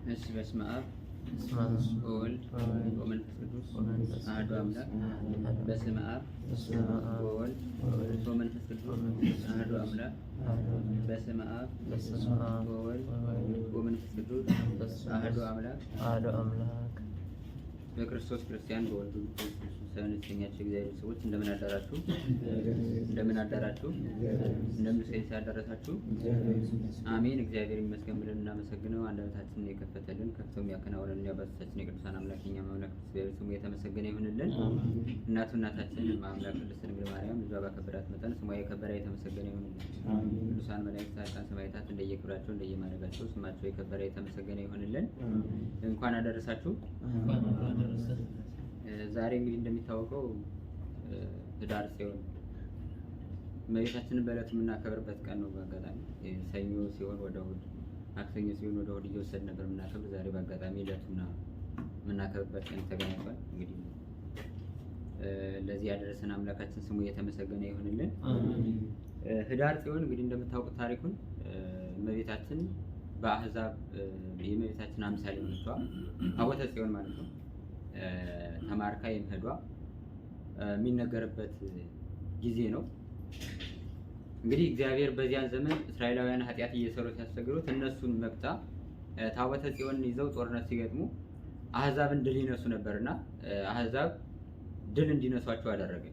እሺ፣ በስመ አብ ወወልድ ወመንፈስ ቅዱስ አሐዱ አምላክ። በስመ አብ ወወልድ ወመንፈስ ቅዱስ አሐዱ አምላክ። በስመ አብ ወወልድ ወመንፈስ ቅዱስ አሐዱ አምላክ። አሐዱ አምላክ። በክርስቶስ ክርስቲያን፣ በወልዱ ክርስቶስ የተሰኛችሁ እግዚአብሔር ሰዎች፣ እንደምን አደራችሁ? እንደምን አደራችሁ? እንደምን እስከዚህ ያደረሳችሁ? አሜን። እግዚአብሔር ይመስገን ብለን እናመሰግነው። አንደበታችንን የከፈተልን፣ ከፍቶ የሚያከናውንን የአባቶቻችን የቅዱሳን አምላክ፣ የእኛም አምላክ እግዚአብሔር ስሙ የተመሰገነ ይሁንልን። እናቱ እናታችን አምላክ ቅድስት ድንግል ማርያም ልጇ ባከበራት መጠን ስሟ የከበረ የተመሰገነ ይሁንልን። ቅዱሳን መላእክት፣ ጻድቃን፣ ሰማዕታት እንደየክብራቸው እንደየማዕረጋቸው ስማቸው የከበረ የተመሰገነ ይሁንልን። እንኳን አደረሳችሁ። ዛሬ እንግዲህ እንደሚታወቀው ህዳር ጽዮን እመቤታችንን በዕለቱ የምናከብርበት ቀን ነው። በአጋጣሚ ሰኞ ሲሆን ወደ እሑድ፣ ማክሰኞ ሲሆን ወደ እሑድ እየወሰድ ነበር የምናከብር። ዛሬ በአጋጣሚ ዕለቱና የምናከብርበት ቀን ተገናኝቷል። እንግዲህ ለዚህ ያደረሰን አምላካችን ስሙ እየተመሰገነ ይሁንልን። ህዳር ጽዮን እንግዲህ እንደምታውቁት ታሪኩን እመቤታችን በአህዛብ የእመቤታችን አምሳል የሆነችዋ ታቦተ ጽዮን ማለት ነው፣ ተማርካ የመሄዷ የሚነገርበት ጊዜ ነው። እንግዲህ እግዚአብሔር በዚያን ዘመን እስራኤላውያን ኃጢአት እየሰሩ ሲያስቸግሩት እነሱን መቅጫ ታቦተ ጽዮን ይዘው ጦርነት ሲገጥሙ አህዛብን ድል ይነሱ ነበርና አህዛብ ድል እንዲነሷቸው አደረገ።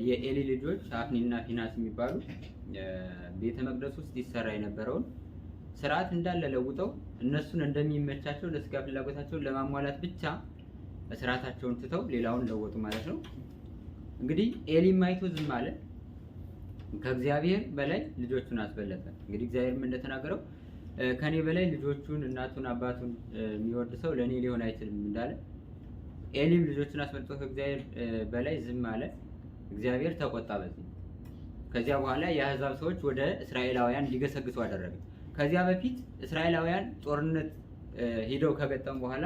የኤሊ ልጆች አፍኒና ፊናስ የሚባሉ ቤተ መቅደስ ውስጥ ይሰራ የነበረውን ስርዓት እንዳለ ለውጠው እነሱን እንደሚመቻቸው ለስጋ ፍላጎታቸውን ለማሟላት ብቻ ስርዓታቸውን ትተው ሌላውን ለወጡ ማለት ነው። እንግዲህ ኤሊም አይቶ ዝም አለ። ከእግዚአብሔር በላይ ልጆቹን አስበለጠ። እንግዲህ እግዚአብሔርም እንደተናገረው ከኔ በላይ ልጆቹን፣ እናቱን፣ አባቱን የሚወድ ሰው ለእኔ ሊሆን አይችልም እንዳለ፣ ኤሊም ልጆቹን አስበልጦ ከእግዚአብሔር በላይ ዝም አለ። እግዚአብሔር ተቆጣ በዚህ። ከዚያ በኋላ የአህዛብ ሰዎች ወደ እስራኤላውያን እንዲገሰግሱ አደረገ። ከዚያ በፊት እስራኤላውያን ጦርነት ሂደው ከገጠሙ በኋላ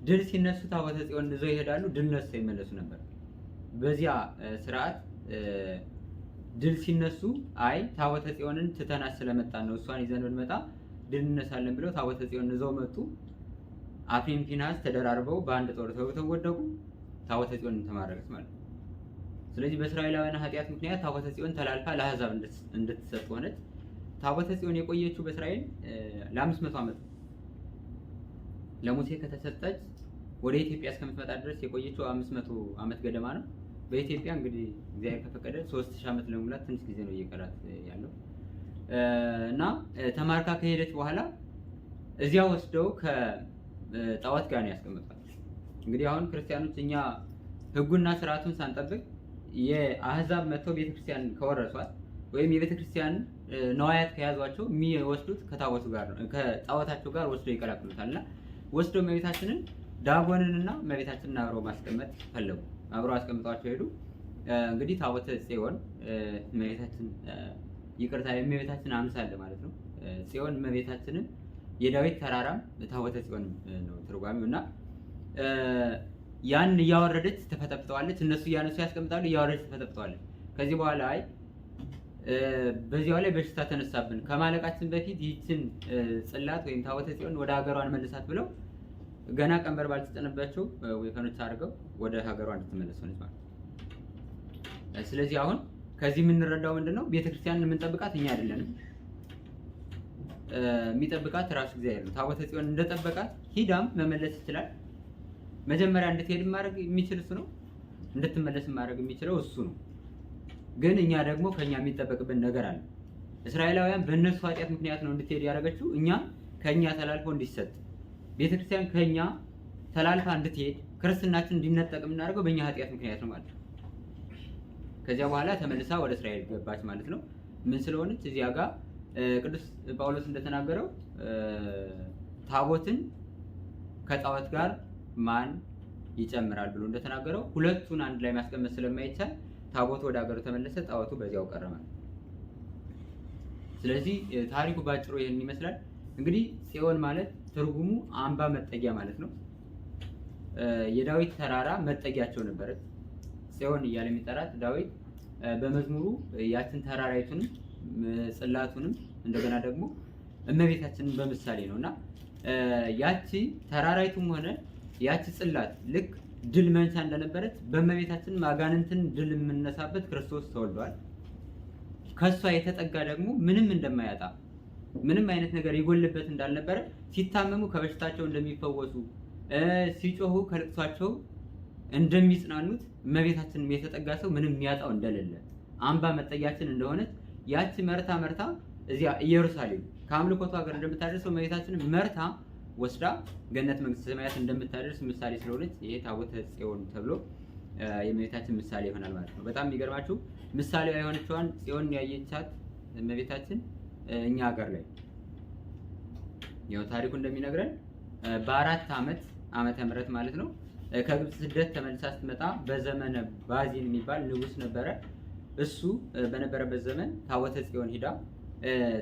ድል ሲነሱ ታቦተ ጽዮን ይዘው ይሄዳሉ። ድል ነስተው ይመለሱ ነበር። በዚያ ስርዓት ድል ሲነሱ አይ ታቦተ ጽዮንን ትተናት ስለመጣን ነው፣ እሷን ይዘን ብንመጣ ድል እንነሳለን ብለው ታቦተ ጽዮን ይዘው መጡ። አፍኒን ፊንሐስ ተደራርበው በአንድ ጦር ተወግተው ወደቁ። ታቦተ ጽዮንን ተማረከች ማለት ነው። ስለዚህ በእስራኤላውያን ኃጢአት ምክንያት ታቦተ ጽዮን ተላልፋ ለአሕዛብ እንድትሰጥ ሆነች። ታቦተ ጽዮን የቆየችው በእስራኤል ለ500 ዓመት ነው። ለሙሴ ከተሰጠች ወደ ኢትዮጵያ እስከምትመጣ ድረስ የቆየችው 500 ዓመት ገደማ ነው። በኢትዮጵያ እንግዲህ እግዚአብሔር ከፈቀደ 3000 ዓመት ለመሙላት ትንሽ ጊዜ ነው እየቀራት ያለው። እና ተማርካ ከሄደች በኋላ እዚያ ወስደው ከጣዖት ጋር ነው ያስቀምጧል። እንግዲህ አሁን ክርስቲያኖች እኛ ሕጉና ስርዓቱን ሳንጠብቅ የአህዛብ መጥተው ቤተክርስቲያን ከወረሷት ወይም የቤተክርስቲያን ነዋያት ከያዟቸው የሚወስዱት ከታቦቱ ጋር ነው፣ ከጣዖታቸው ጋር ወስደው ይቀላቅሉታል። እና ወስደው እመቤታችንን ዳጎንንና እመቤታችንን አብረው ማስቀመጥ ፈለጉ። አብረው አስቀምጧቸው ሄዱ። እንግዲህ ታቦተ ጽዮን እመቤታችን፣ ይቅርታ፣ የእመቤታችን አምሳል ማለት ነው። ጽዮን እመቤታችንን፣ የዳዊት ተራራም ታቦተ ጽዮን ነው ትርጓሜው። እና ያን እያወረደች ትፈጠፍጠዋለች። እነሱ እያነሱ ያስቀምጣሉ፣ እያወረደች ትፈጠፍጠዋለች። ከዚህ በኋላ አይ በዚያው ላይ በሽታ ተነሳብን፣ ከማለቃችን በፊት ይህችን ጽላት ወይም ታቦተ ጽዮን ወደ ሀገሯ እንመልሳት ብለው ገና ቀንበር ባልተጫነባቸው ወይፈኖች አድርገው ወደ ሀገሯ እንድትመለስ ሆነች ማለት ነው። ስለዚህ አሁን ከዚህ የምንረዳው ምንድን ነው? ቤተክርስቲያንን የምንጠብቃት እኛ አይደለንም። የሚጠብቃት ራሱ እግዚአብሔር ነው። ታቦተ ጽዮን እንደጠበቃት ሂዳም መመለስ ይችላል። መጀመሪያ እንድትሄድ ማድረግ የሚችል እሱ ነው። እንድትመለስ ማድረግ የሚችለው እሱ ነው። ግን እኛ ደግሞ ከኛ የሚጠበቅብን ነገር አለ። እስራኤላውያን በእነሱ ኃጢአት ምክንያት ነው እንድትሄድ ያደረገችው። እኛ ከኛ ተላልፎ እንዲሰጥ፣ ቤተክርስቲያን ከኛ ተላልፋ እንድትሄድ፣ ክርስትናችን እንዲነጠቅ የምናደርገው በእኛ ኃጢአት ምክንያት ነው ማለት ነው። ከዚያ በኋላ ተመልሳ ወደ እስራኤል ገባች ማለት ነው። ምን ስለሆነች? እዚያ ጋር ቅዱስ ጳውሎስ እንደተናገረው ታቦትን ከጣዖት ጋር ማን ይጨምራል ብሎ እንደተናገረው ሁለቱን አንድ ላይ ማስቀመጥ ስለማይቻል ታቦቱ ወደ ሀገሩ ተመለሰ፣ ጣዖቱ በዚያው ቀረ ማለት ነው። ስለዚህ ታሪኩ ባጭሩ ይህን ይመስላል። እንግዲህ ጽዮን ማለት ትርጉሙ አምባ መጠጊያ ማለት ነው። የዳዊት ተራራ መጠጊያቸው ነበረች። ጽዮን እያለ የሚጠራት ዳዊት በመዝሙሩ ያችን ተራራይቱንም ጽላቱንም እንደገና ደግሞ እመቤታችንን በምሳሌ ነው። እና ያቺ ተራራይቱም ሆነ ያቺ ጽላት ልክ ድል መንሻ እንደነበረች በእመቤታችን አጋንንትን ድል የምንነሳበት ክርስቶስ ተወልዷል። ከሷ የተጠጋ ደግሞ ምንም እንደማያጣ፣ ምንም አይነት ነገር ይጎልበት እንዳልነበረ፣ ሲታመሙ ከበሽታቸው እንደሚፈወሱ፣ ሲጮሁ ከልቅሷቸው እንደሚጽናኑት፣ እመቤታችንም የተጠጋ ሰው ምንም የሚያጣው እንደሌለ፣ አምባ መጠጊያችን እንደሆነች፣ ያቺ መርታ መርታ እዚያ ኢየሩሳሌም ከአምልኮቷ ሀገር እንደምታደርሰው እመቤታችን መርታ ወስዳ ገነት መንግስተ ሰማያት እንደምታደርስ ምሳሌ ስለሆነች ይሄ ታቦተ ጽዮን ተብሎ የእመቤታችን ምሳሌ ይሆናል ማለት ነው። በጣም የሚገርማችሁ ምሳሌዋ የሆነችዋን ጽዮን ያየቻት እመቤታችን እኛ ሀገር ላይ ያው ታሪኩ እንደሚነግረን በ4 ዓመት ዓመተ ምህረት ማለት ነው ከግብፅ ስደት ተመልሳ ስትመጣ በዘመነ ባዚን የሚባል ንጉስ ነበረ። እሱ በነበረበት ዘመን ታቦተ ጽዮን ሂዳ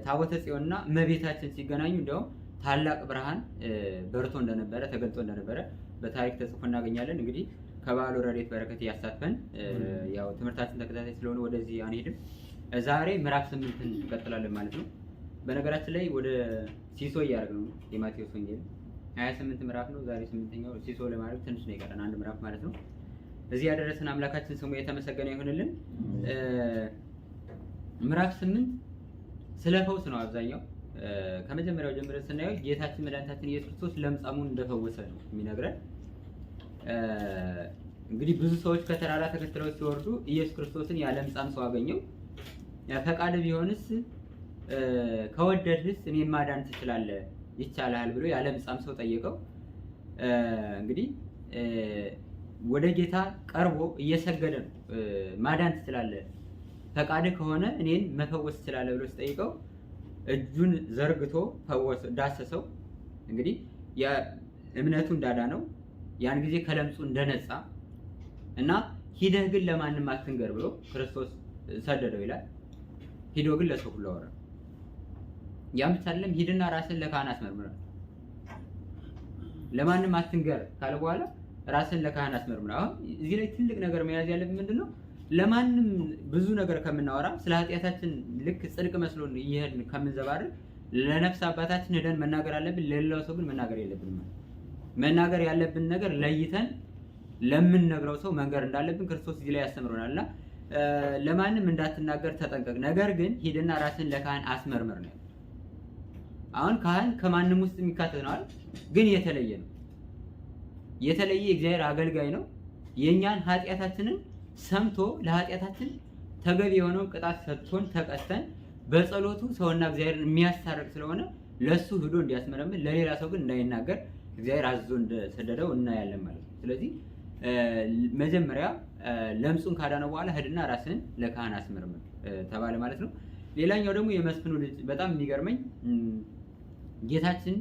ታቦተ ጽዮንና እመቤታችን ሲገናኙ እንዲያውም ታላቅ ብርሃን በርቶ እንደነበረ፣ ተገልጦ እንደነበረ በታሪክ ተጽፎ እናገኛለን። እንግዲህ ከበዓሉ ረድኤት በረከት እያሳትፈን። ያው ትምህርታችን ተከታታይ ስለሆነ ወደዚህ አንሄድም። ዛሬ ምዕራፍ 8ን እንቀጥላለን ማለት ነው። በነገራችን ላይ ወደ ሲሶ እያደረግን ነው። የማቴዎስ ወንጌል 28 ምዕራፍ ነው። ዛሬ ስምንተኛው ሲሶ ለማድረግ ትንሽ ነው የቀረን፣ አንድ ምዕራፍ ማለት ነው። እዚህ ያደረሰን አምላካችን ስሙ የተመሰገነ ይሁንልን። ምዕራፍ 8 ስለ ፈውስ ነው አብዛኛው። ከመጀመሪያው ጀምረን ስናየው ጌታችን መድኃኒታችን ኢየሱስ ክርስቶስ ለምጻሙን እንደፈወሰ ነው የሚነግረን። እንግዲህ ብዙ ሰዎች ከተራራ ተከትለው ሲወርዱ ኢየሱስ ክርስቶስን ያ ለምጻም ሰው አገኘው። ፈቃድ ቢሆንስ ከወደድህስ እኔን ማዳን ትችላለህ፣ ይቻልሃል ብሎ ያ ለምጻም ሰው ጠየቀው። እንግዲህ ወደ ጌታ ቀርቦ እየሰገደ ነው። ማዳን ትችላለህ፣ ፈቃድህ ከሆነ እኔን መፈወስ ትችላለህ ብሎ ሲጠይቀው እጁን ዘርግቶ ፈወሰ፣ ዳሰሰው። እንግዲህ እምነቱ እንዳዳነው፣ ያን ጊዜ ከለምጹ እንደነጻ እና ሂደህ ግን ለማንም አትንገር ብሎ ክርስቶስ ሰደደው ይላል። ሂዶ ግን ለሰው ሁሉ አወራ። ያም ብቻ አይደለም፣ ሂድና ራስን ለካህን አስመርምር። ለማንም አትንገር ካለ በኋላ ራስን ለካህን አስመርምር። አሁን እዚህ ላይ ትልቅ ነገር መያዝ ያለብን ምንድነው? ለማንም ብዙ ነገር ከምናወራ፣ ስለ ኃጢአታችን ልክ ጽድቅ መስሎን እየሄድን ከምንዘባርቅ ለነፍስ አባታችን ሄደን መናገር አለብን። ለሌላው ሰው ግን መናገር የለብንም። መናገር ያለብን ነገር ለይተን ለምንነግረው ሰው መንገር እንዳለብን ክርስቶስ እዚህ ላይ ያስተምረናል። እና ለማንም እንዳትናገር ተጠንቀቅ፣ ነገር ግን ሂድና ራስን ለካህን አስመርምር ነው። አሁን ካህን ከማንም ውስጥ የሚካተት ነው አይደል? ግን የተለየ ነው። የተለየ የእግዚአብሔር አገልጋይ ነው። የእኛን ኃጢአታችንን ሰምቶ ለኃጢአታችን ተገቢ የሆነውን ቅጣት ሰጥቶን ተቀጥተን በጸሎቱ ሰውና እግዚአብሔርን የሚያስታርቅ ስለሆነ ለሱ ሂዶ እንዲያስመረምር፣ ለሌላ ሰው ግን እንዳይናገር እግዚአብሔር አዝዞ እንደሰደደው እናያለን ማለት ነው። ስለዚህ መጀመሪያ ለምጹን ካዳነው በኋላ ሂድና ራስህን ለካህን አስመርምር ተባለ ማለት ነው። ሌላኛው ደግሞ የመስፍኑ ልጅ፣ በጣም የሚገርመኝ ጌታችን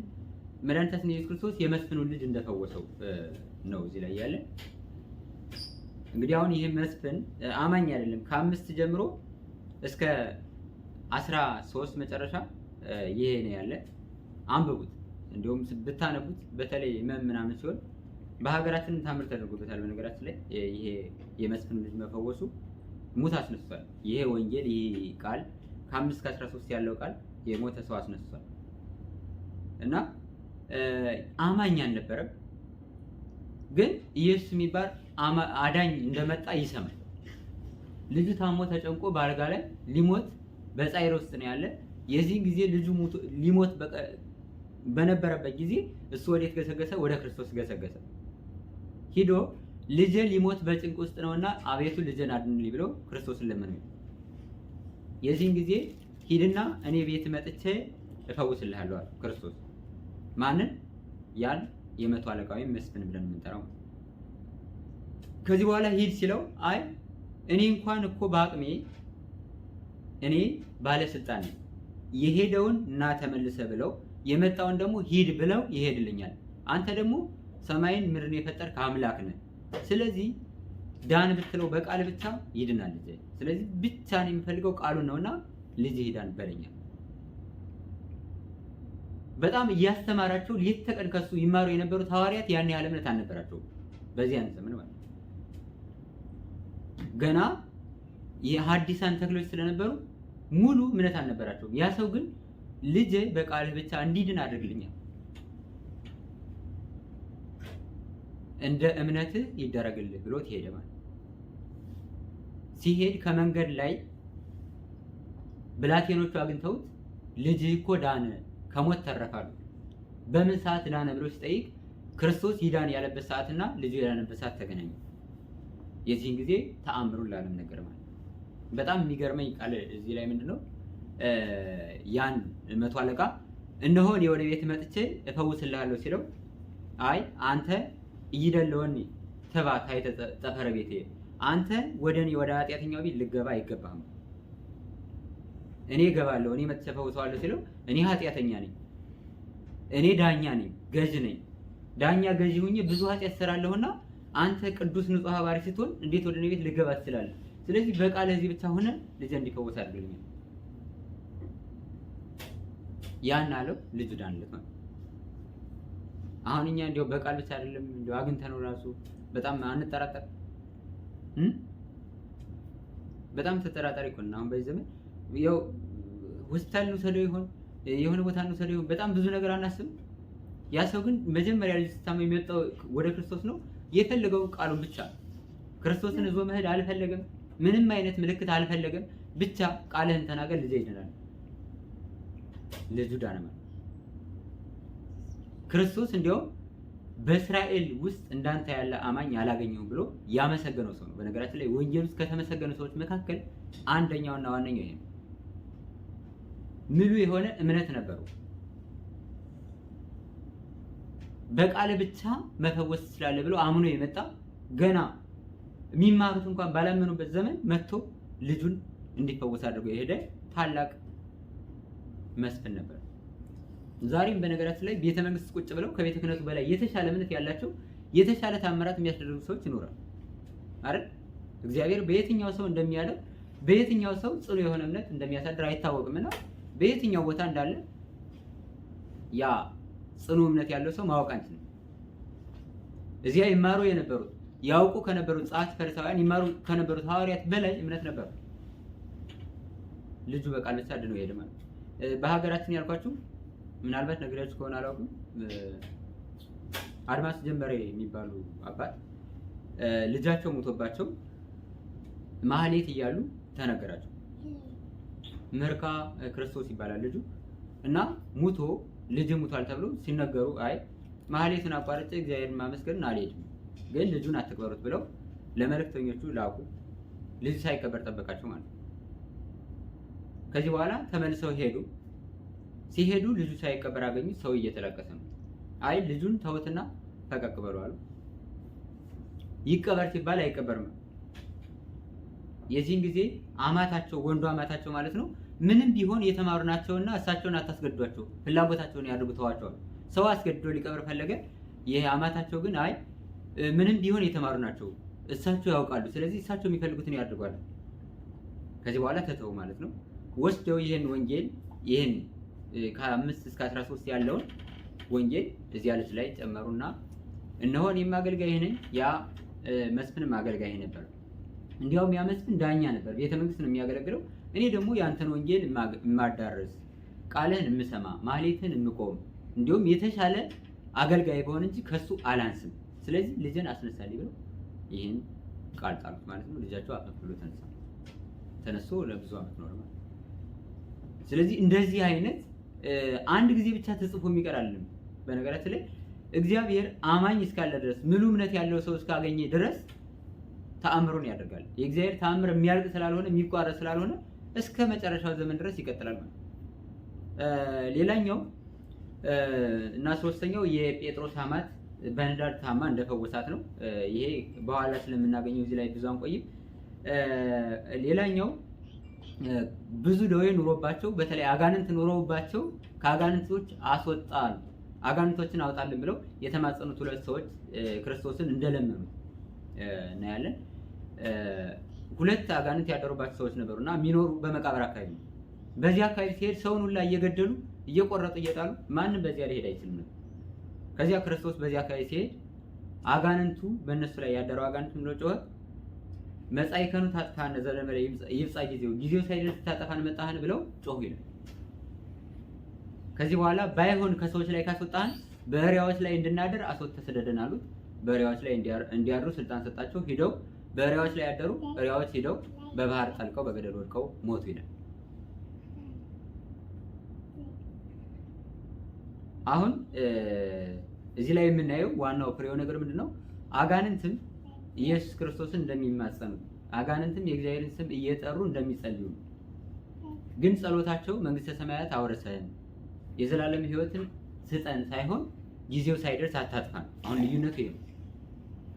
መድኃኒታችን ኢየሱስ ክርስቶስ የመስፍኑን ልጅ እንደፈወሰው ነው እዚህ ላይ ያለ። እንግዲህ አሁን ይህ መስፍን አማኝ አይደለም። ከ5 ጀምሮ እስከ 13 መጨረሻ ይሄ ነው ያለ። አንብቡት። እንዲሁም ብታነቡት በተለይ ህመም ምናምን ሲሆን በሀገራችንም ታምር ተደርጎበታል። በነገራችን ላይ ይሄ የመስፍን ልጅ መፈወሱ ሙት አስነስቷል። ይሄ ወንጌል፣ ይሄ ቃል ከ5 እስከ 13 ያለው ቃል የሞተ ሰው አስነስቷል። እና አማኝ አልነበረም፣ ግን ኢየሱስ የሚባል አዳኝ እንደመጣ ይሰማል። ልጁ ታሞ ተጨንቆ በአልጋ ላይ ሊሞት በጻይር ውስጥ ነው ያለ። የዚህን ጊዜ ልጁ ሊሞት በነበረበት ጊዜ እሱ ወዴት ገሰገሰ? ወደ ክርስቶስ ገሰገሰ። ሂዶ ልጄ ሊሞት በጭንቅ ውስጥ ነውና አቤቱ ልጄን አድንልኝ ብሎ ክርስቶስን ለመነው። የዚህን ጊዜ ሂድና እኔ ቤት መጥቼ እፈውስልሃለሁ አለ ክርስቶስ። ማንን? ያን የመቶ አለቃ ወይም መስፍን ብለን የምንጠራው። ከዚህ በኋላ ሂድ ሲለው አይ እኔ እንኳን እኮ በአቅሜ እኔ ባለስልጣን ነኝ፣ የሄደውን እና ተመልሰ ብለው የመጣውን ደግሞ ሂድ ብለው ይሄድልኛል። አንተ ደግሞ ሰማይን ምድርን የፈጠርክ አምላክ ነህ። ስለዚህ ዳን ብትለው በቃል ብቻ ይድናል ልጄ። ስለዚህ ብቻ ነው የምፈልገው ቃሉን ነውና ልጅ ይዳን በለኛል። በጣም እያስተማራቸው ሌት ተቀን ከሱ ይማሩ የነበሩት ሐዋርያት ያን ያህል እምነት አልነበራቸውም። በዚያን ዘመን ማለት ነው። ገና የሐዲሳን ተክሎች ስለነበሩ ሙሉ እምነት አልነበራቸውም። ያ ሰው ግን ልጄ በቃልህ ብቻ እንዲድን አድርግልኛል። እንደ እምነትህ ይደረግልህ ብሎት ሄደ ማለት። ሲሄድ ከመንገድ ላይ ብላቴኖቹ አግኝተውት ልጅህ እኮ ዳነ፣ ከሞት ተረፋሉ። በምን ሰዓት ዳነ ብሎ ሲጠይቅ ክርስቶስ ይዳን ያለበት ሰዓትና ልጁ የዳነበት ሰዓት ተገናኘ። የዚህን ጊዜ ተአምሩን ለዓለም ነገር ማለት። በጣም የሚገርመኝ ቃል እዚህ ላይ ምንድነው? ያን መቶ አለቃ እነሆ እኔ ወደ ቤት መጥቼ እፈውስልሃለሁ ሲለው አይ አንተ ኢይደልወኒ ትባእ ታሕተ ጠፈረ ቤቴ፣ አንተ ወደ እኔ ወደ ኃጢአተኛው ቤት ልገባ አይገባህም፣ እኔ እገባለሁ፣ እኔ መጥቼ እፈውሰዋለሁ ሲለው እኔ ኃጢአተኛ ነኝ፣ እኔ ዳኛ ነኝ፣ ገዥ ነኝ፣ ዳኛ ገዢ ሁኜ ብዙ ኃጢአት እሰራለሁና አንተ ቅዱስ ንጹሕ ባሪ ስትሆን እንዴት ወደ እኔ ቤት ልገባ ትችላለህ? ስለዚህ በቃልህ እዚህ ብቻ ሆነ ልጄ እንዲፈወስ አድርግልኛል። ያን አለው፣ ልጁ ዳንለት ማለት። አሁን እኛ እንዲያው በቃል ብቻ አይደለም እንዲያው አግኝተነው ራሱ በጣም አንጠራጠር፣ በጣም ተጠራጣሪ እኮ ነን። አሁን በዚህ ዘመን ያው ሆስፒታል እንውሰደው ይሆን የሆነ ቦታ እንውሰደው ይሆን በጣም ብዙ ነገር አናስብም። ያ ሰው ግን መጀመሪያ ልጅ ስታመም የሚመጣው ወደ ክርስቶስ ነው። የፈለገው ቃሉን ብቻ፣ ክርስቶስን ይዞ መሄድ አልፈለገም። ምንም አይነት ምልክት አልፈለገም። ብቻ ቃልህን ተናገር ልጄ ይድናል። ልጁ ዳነ ማለት። ክርስቶስ እንዲያውም በእስራኤል ውስጥ እንዳንተ ያለ አማኝ አላገኘሁም ብሎ ያመሰገነው ሰው ነው። በነገራችን ላይ ወንጌል ውስጥ ከተመሰገኑ ሰዎች መካከል አንደኛውና ዋነኛው ይሄ ነው። ምሉ የሆነ እምነት ነበረው። በቃል ብቻ መፈወስ ትችላለህ ብሎ አምኖ የመጣ ገና የሚማሩት እንኳን ባላመኑበት ዘመን መጥቶ ልጁን እንዲፈወስ አድርጎ የሄደ ታላቅ መስፍን ነበር። ዛሬም በነገራችን ላይ ቤተ መንግስት ቁጭ ብለው ከቤተ ክህነቱ በላይ የተሻለ እምነት ያላቸው የተሻለ ታምራት የሚያስደርጉ ሰዎች ይኖራሉ አይደል? እግዚአብሔር በየትኛው ሰው እንደሚያደርግ በየትኛው ሰው ጽኑ የሆነ እምነት እንደሚያሳድር አይታወቅምና በየትኛው ቦታ እንዳለ ያ ጽኑ እምነት ያለው ሰው ማወቅ አንችልም። እዚያ ይማሩ የነበሩት ያውቁ ከነበሩት ጸሐፍት ፈሪሳውያን ይማሩ ከነበሩት ሐዋርያት በላይ እምነት ነበሩ። ልጁ በቃል ብቻ ድኖ ሄደ ማለት ነው። በሀገራችን ያልኳችሁ ምናልባት ነግሬያችሁ ከሆነ አላውቅም። አድማስ ጀንበሬ የሚባሉ አባት ልጃቸው ሞቶባቸው ማህሌት እያሉ ተነገራቸው። ምርካ ክርስቶስ ይባላል ልጁ እና ሙቶ ልጅ ሙቷል ተብሎ ሲነገሩ አይ ማህሌቱን አቋርጬ እግዚአብሔርን ማመስገን አልሄድም፣ ግን ልጁን አትቅበሩት ብለው ለመልእክተኞቹ ላኩ። ልጁ ሳይቀበር ጠበቃቸው ማለት ነው። ከዚህ በኋላ ተመልሰው ሄዱ። ሲሄዱ ልጁ ሳይቀበር አገኙት። ሰው እየተለቀሰ ነው። አይ ልጁን ተውትና ፈቀቅ በሉ አሉ። ይቀበር ሲባል አይቀበርም። የዚህን ጊዜ አማታቸው ወንዱ አማታቸው ማለት ነው ምንም ቢሆን የተማሩ ናቸውና እሳቸውን አታስገድዷቸው፣ ፍላጎታቸውን ያድርጉ ተዋቸዋል። ሰው አስገድዶ ሊቀብር ፈለገ። ይሄ አማታቸው ግን አይ ምንም ቢሆን የተማሩ ናቸው፣ እሳቸው ያውቃሉ፣ ስለዚህ እሳቸው የሚፈልጉትን ያድርጓል። ከዚህ በኋላ ተተው ማለት ነው። ወስደው ይህን ወንጌል ይህን ከ5 እስከ 13 ያለውን ወንጌል እዚያ ልጅ ላይ ጨመሩና እነሆ እኔም አገልጋይህ ነኝ፣ ያ መስፍንም አገልጋይህ ነበር። እንዲያውም ያ መስፍን ዳኛ ነበር፣ ቤተ መንግስት ነው የሚያገለግለው። እኔ ደግሞ ያንተን ወንጌል የማዳርስ ቃልህን የምሰማ ማህሌትህን የምቆም እንዲሁም የተሻለ አገልጋይ በሆን እንጂ ከሱ አላንስም። ስለዚህ ልጅን አስነሳልኝ ብለው ይህን ቃል ጣሉት ማለት ነው። ልጃቸው አፈፍ ብሎ ተነሳ። ተነስቶ ለብዙ ዓመት ኖረ ማለት ነው። ስለዚህ እንደዚህ አይነት አንድ ጊዜ ብቻ ተጽፎ የሚቀር አይደለም። በነገራችን ላይ እግዚአብሔር አማኝ እስካለ ድረስ ምሉ እምነት ያለው ሰው እስካገኘ ድረስ ተአምሩን ያደርጋል። የእግዚአብሔር ተአምር የሚያልቅ ስላልሆነ የሚቋረጥ ስላልሆነ እስከ መጨረሻው ዘመን ድረስ ይቀጥላል ማለት ነው። ሌላኛው እና ሶስተኛው የጴጥሮስ አማት በንዳድ ታማ እንደፈወሳት ነው። ይሄ በኋላ ስለምናገኘው እዚህ ላይ ብዙ አንቆይም። ሌላኛው ብዙ ደዌ ኑሮባቸው በተለይ አጋንንት ኑሮባቸው ከአጋንንቶች አስወጣን አጋንንቶችን አውጣልን ብለው የተማጸኑት ሁለት ሰዎች ክርስቶስን እንደለመኑት እናያለን። ሁለት አጋንንት ያደሩባቸው ሰዎች ነበሩና የሚኖሩ በመቃብር አካባቢ ነው። በዚህ አካባቢ ሲሄድ ሰውን ሁላ እየገደሉ እየቆረጡ እየጣሉ ማንም በዚያ ሊሄድ አይችልም ነበር። ከዚያ ክርስቶስ በዚያ አካባቢ ሲሄድ አጋንንቱ በእነሱ ላይ ያደረው አጋንንቱ ምን ብሎ ጮኸ? መጻእከኑ ታጥፋነ ዘለመለ ይብጻ ጊዜው ጊዜው ሳይደርስ ታጠፋን መጣህን ብለው ጮሁ ይላል። ከዚህ በኋላ ባይሆን ከሰዎች ላይ ካስወጣህን በእሪያዎች ላይ እንድናደር አስወጥተህ ስደደን አሉት። በእሪያዎች ላይ እንዲያድሩ ስልጣን ሰጣቸው። ሂደው በእሪያዎች ላይ ያደሩ። እሪያዎች ሂደው በባህር ጠልቀው በገደል ወድቀው ሞቱ ይላል። አሁን እዚህ ላይ የምናየው ዋናው ፍሬው ነገር ምንድን ነው? አጋንንትም ኢየሱስ ክርስቶስን እንደሚማጸኑ፣ አጋንንትም የእግዚአብሔርን ስም እየጠሩ እንደሚጸልዩ፣ ግን ጸሎታቸው መንግስተ ሰማያት አውርሰን የዘላለም ሕይወትን ስጠን ሳይሆን ጊዜው ሳይደርስ አታጥፋን። አሁን ልዩነቱ ይሄ ነው።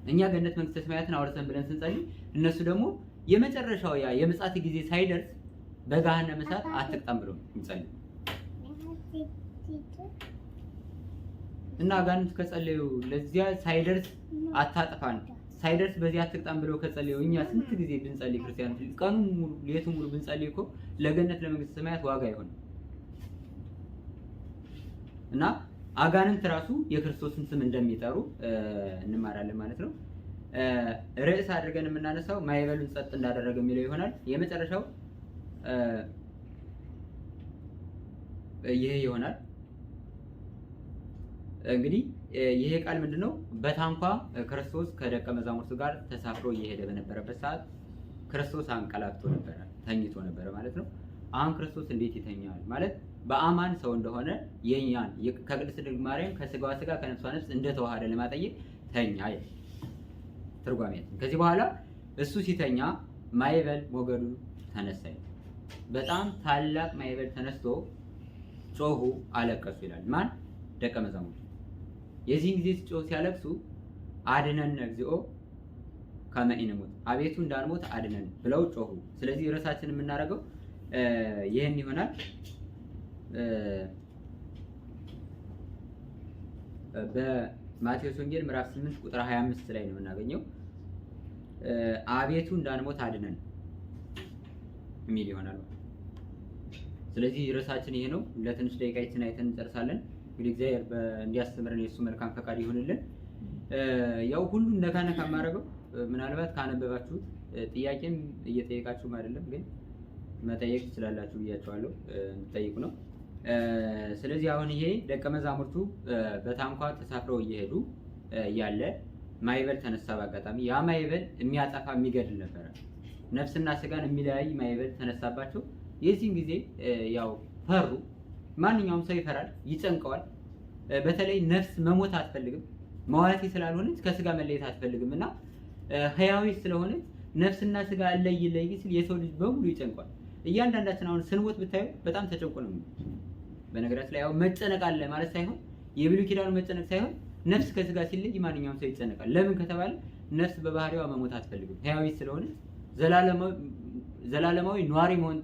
እኛ ገነት መንግስተ ሰማያትን አውርሰን ብለን ስንጸልይ፣ እነሱ ደግሞ የመጨረሻው ያ የምጽአት ጊዜ ሳይደርስ በገሃነመ እሳት አትቅጣን ብለው የሚጸልዩ። እና አጋንንት ከጸለዩ፣ ለዚያ ሳይደርስ አታጥፋን፣ ሳይደርስ በዚህ አትቅጣን ብለው ከጸለዩ፣ እኛ ስንት ጊዜ ብንጸልይ፣ ክርስቲያን ቀኑን ሙሉ ሌቱን ሙሉ ብንጸልይ እኮ ለገነት ለመንግስተ ሰማያት ዋጋ አይሆንም። እና አጋንንት ራሱ የክርስቶስን ስም እንደሚጠሩ እንማራለን ማለት ነው። ርዕስ አድርገን የምናነሳው ማዕበሉን ጸጥ እንዳደረገ የሚለው ይሆናል። የመጨረሻው ይሄ ይሆናል። እንግዲህ ይሄ ቃል ምንድነው? በታንኳ ክርስቶስ ከደቀ መዛሙርቱ ጋር ተሳፍሮ እየሄደ በነበረበት ሰዓት ክርስቶስ አንቀላፍቶ ነበረ፣ ተኝቶ ነበረ ማለት ነው። አሁን ክርስቶስ እንዴት ይተኛል ማለት በአማን ሰው እንደሆነ፣ የኛን ከቅድስት ድንግል ማርያም ከስጋዋ ስጋ ከነፍሷ ነፍስ እንደተዋሃደ ለማጠየቅ ተኛ ይላል ትርጓሜ። ከዚህ በኋላ እሱ ሲተኛ ማዕበል ሞገዱ ተነሳ ይላል። በጣም ታላቅ ማዕበል ተነስቶ ጮሁ፣ አለቀሱ ይላል። ማን? ደቀ መዛሙርቱ። የዚህን ጊዜ ሲጮሁ ሲያለቅሱ አድነን እግዚኦ ከመ ኢንሙት፣ አቤቱ እንዳንሞት አድነን ብለው ጮሁ። ስለዚህ ርዕሳችን የምናደርገው ይህን ይሆናል። በማቴዎስ ወንጌል ምዕራፍ 8 ቁጥር 25 ላይ ነው የምናገኘው። አቤቱ እንዳንሞት አድነን የሚል ይሆናል። ስለዚህ ርዕሳችን ይሄ ነው። ለትንሽ ደቂቃችን አይተን እንጨርሳለን። እንግዲህ እግዚአብሔር እንዲያስተምረን የእሱ መልካም ፈቃድ ይሁንልን። ያው ሁሉን ነካ ነካ የማደርገው ምናልባት ካነበባችሁት ጥያቄም እየጠየቃችሁም አይደለም፣ ግን መጠየቅ ትችላላችሁ ብያቸዋለሁ፣ እንድጠይቁ ነው። ስለዚህ አሁን ይሄ ደቀ መዛሙርቱ በታንኳ ተሳፍረው እየሄዱ እያለ ማዕበል ተነሳ። በአጋጣሚ ያ ማዕበል የሚያጠፋ የሚገድል ነበረ። ነፍስና ስጋን የሚለያይ ማዕበል ተነሳባቸው። የዚህን ጊዜ ያው ፈሩ። ማንኛውም ሰው ይፈራል፣ ይጨንቀዋል። በተለይ ነፍስ መሞት አትፈልግም። መዋቲ ስላልሆነች ከስጋ መለየት አትፈልግም እና ህያዊ ስለሆነች ነፍስና ስጋ ለይ ለይ ሲል የሰው ልጅ በሙሉ ይጨንቋል። እያንዳንዳችን አሁን ስንሞት ብታዩ በጣም ተጨንቆ ነው። በነገራችን ላይ ያው መጨነቅ አለ ማለት ሳይሆን፣ የብሉይ ኪዳኑ መጨነቅ ሳይሆን፣ ነፍስ ከስጋ ሲለይ ማንኛውም ሰው ይጨነቃል። ለምን ከተባለ ነፍስ በባህሪዋ መሞት አትፈልግም። ህያዊት ስለሆነች፣ ዘላለማዊ ኗሪ መሆን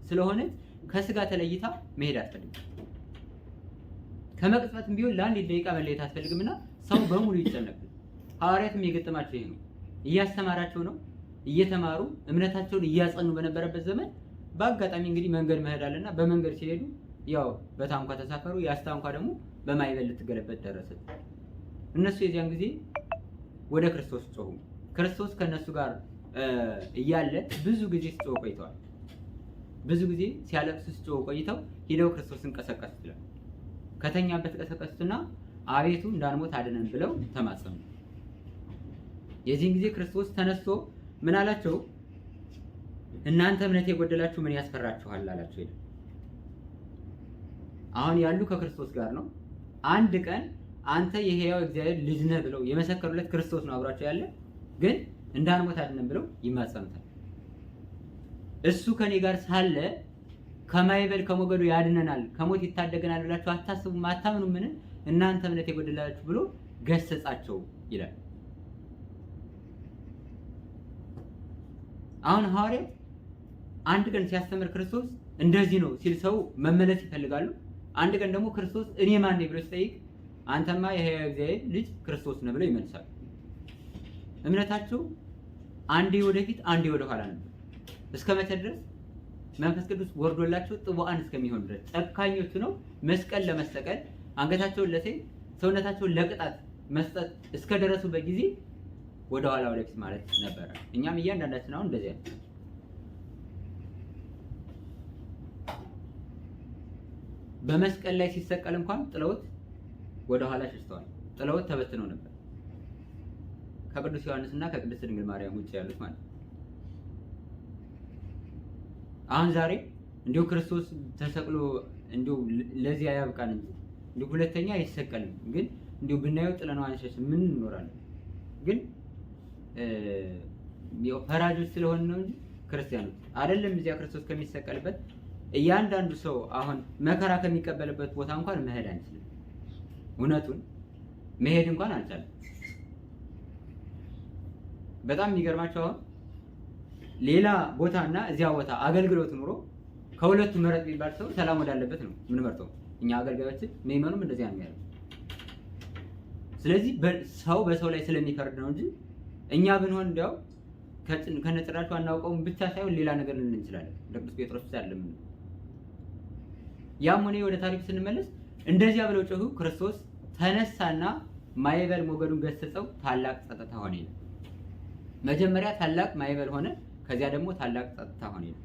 ስለሆነች ከስጋ ተለይታ መሄድ አትፈልግም። ከመቅጽበትም ቢሆን ለአንድ ደቂቃ መለየት አትፈልግምና ሰው በሙሉ ይጨነቃል። ሐዋርያትም የገጠማቸው ይሄ ነው። እያስተማራቸው ነው፣ እየተማሩ እምነታቸውን እያጸኑ በነበረበት ዘመን በአጋጣሚ እንግዲህ መንገድ መሄድ አለና በመንገድ ሲሄዱ ያው በታንኳ ተሳፈሩ። ያች ታንኳ ደግሞ በማዕበል ልትገለበጥ ደረሰች። እነሱ የዚያን ጊዜ ወደ ክርስቶስ ጮሁ። ክርስቶስ ከእነሱ ጋር እያለ ብዙ ጊዜ ሲጮሁ ቆይተዋል። ብዙ ጊዜ ሲያለቅሱ ሲጮሁ ቆይተው ሂደው ክርስቶስን ቀሰቀሱት ይላል። ከተኛበት ቀሰቀሱትና አቤቱ እንዳንሞት አድነን ብለው ተማጸኑ። የዚህን ጊዜ ክርስቶስ ተነስቶ ምን አላቸው? እናንተ እምነት የጎደላችሁ ምን ያስፈራችኋል አላቸው ይላል። አሁን ያሉ ከክርስቶስ ጋር ነው። አንድ ቀን አንተ የሕያው እግዚአብሔር ልጅ ነህ ብለው የመሰከሩለት ክርስቶስ ነው አብሯቸው ያለ፣ ግን እንዳንሞት አድነን ብለው ይማጸኑታል። እሱ ከኔ ጋር ሳለ ከማዕበል ከሞገዱ ያድነናል፣ ከሞት ይታደገናል ብላችሁ አታስቡም? አታምኑም? ምን እናንተ እምነት የጎደላችሁ ብሎ ገሰጻቸው ይላል። አሁን ሐዋርያት አንድ ቀን ሲያስተምር ክርስቶስ እንደዚህ ነው ሲል ሰው መመለስ ይፈልጋሉ። አንድ ቀን ደግሞ ክርስቶስ እኔ ማን ነኝ ብሎ ሲጠይቅ አንተማ የሕያው እግዚአብሔር ልጅ ክርስቶስ ነህ ብለው ይመልሳሉ። እምነታቸው አንዴ ወደፊት አንዴ ወደ ኋላ ነበር። እስከ መቼ ድረስ? መንፈስ ቅዱስ ወርዶላቸው ጥቡዓን እስከሚሆን ድረስ፣ ጨካኞቹ ነው መስቀል ለመሰቀል፣ አንገታቸውን ለሰይፍ፣ ሰውነታቸውን ለቅጣት መስጠት እስከደረሱበት ጊዜ ወደ ኋላ ወደፊት ማለት ነበረ። እኛም እያንዳንዳችን አሁን እንደዚያ ነው። በመስቀል ላይ ሲሰቀል እንኳን ጥለውት ወደ ኋላ ሸሽተዋል። ጥለውት ተበትነው ነበር። ከቅዱስ ዮሐንስና ከቅድስት ድንግል ማርያም ውጭ ያሉት ማለት ነው። አሁን ዛሬ እንዲሁ ክርስቶስ ተሰቅሎ እንዲሁ ለዚያ ያብቃን እንጂ እንዲሁ ሁለተኛ አይሰቀልም። ግን እንዲሁ ብናየው ጥለነው አንሸሽም። ምን እንኖራለን? ግን ያው ፈራጆች ስለሆነ ነው እንጂ ክርስቲያኖች አይደለም። እዚያ ክርስቶስ ከሚሰቀልበት እያንዳንዱ ሰው አሁን መከራ ከሚቀበልበት ቦታ እንኳን መሄድ አንችልም። እውነቱን መሄድ እንኳን አልቻለም። በጣም የሚገርማቸው አሁን ሌላ ቦታና እዚያ ቦታ አገልግሎት ኑሮ ከሁለቱ መረጥ ቢባል ሰው ሰላም ወዳለበት ነው የምንመርጠው። እኛ አገልጋዮችን ምዕመኑም እንደዚያ ነው የሚያደርገው። ስለዚህ ሰው በሰው ላይ ስለሚፈርድ ነው እንጂ እኛ ብንሆን እንዲያው ከነጭራሹ አናውቀውም ብቻ ሳይሆን ሌላ ነገር ልንል እንችላለን። እንደ ቅዱስ ጴጥሮስ ብቻ አይደለም። ያም ሆነ ወደ ታሪክ ስንመለስ እንደዚያ ብለው ጮሁ። ክርስቶስ ተነሳና ማዕበል ሞገዱን ገሰጸው፣ ታላቅ ጸጥታ ሆነ ይላል። መጀመሪያ ታላቅ ማዕበል ሆነ፣ ከዚያ ደግሞ ታላቅ ጸጥታ ሆነ ይላል።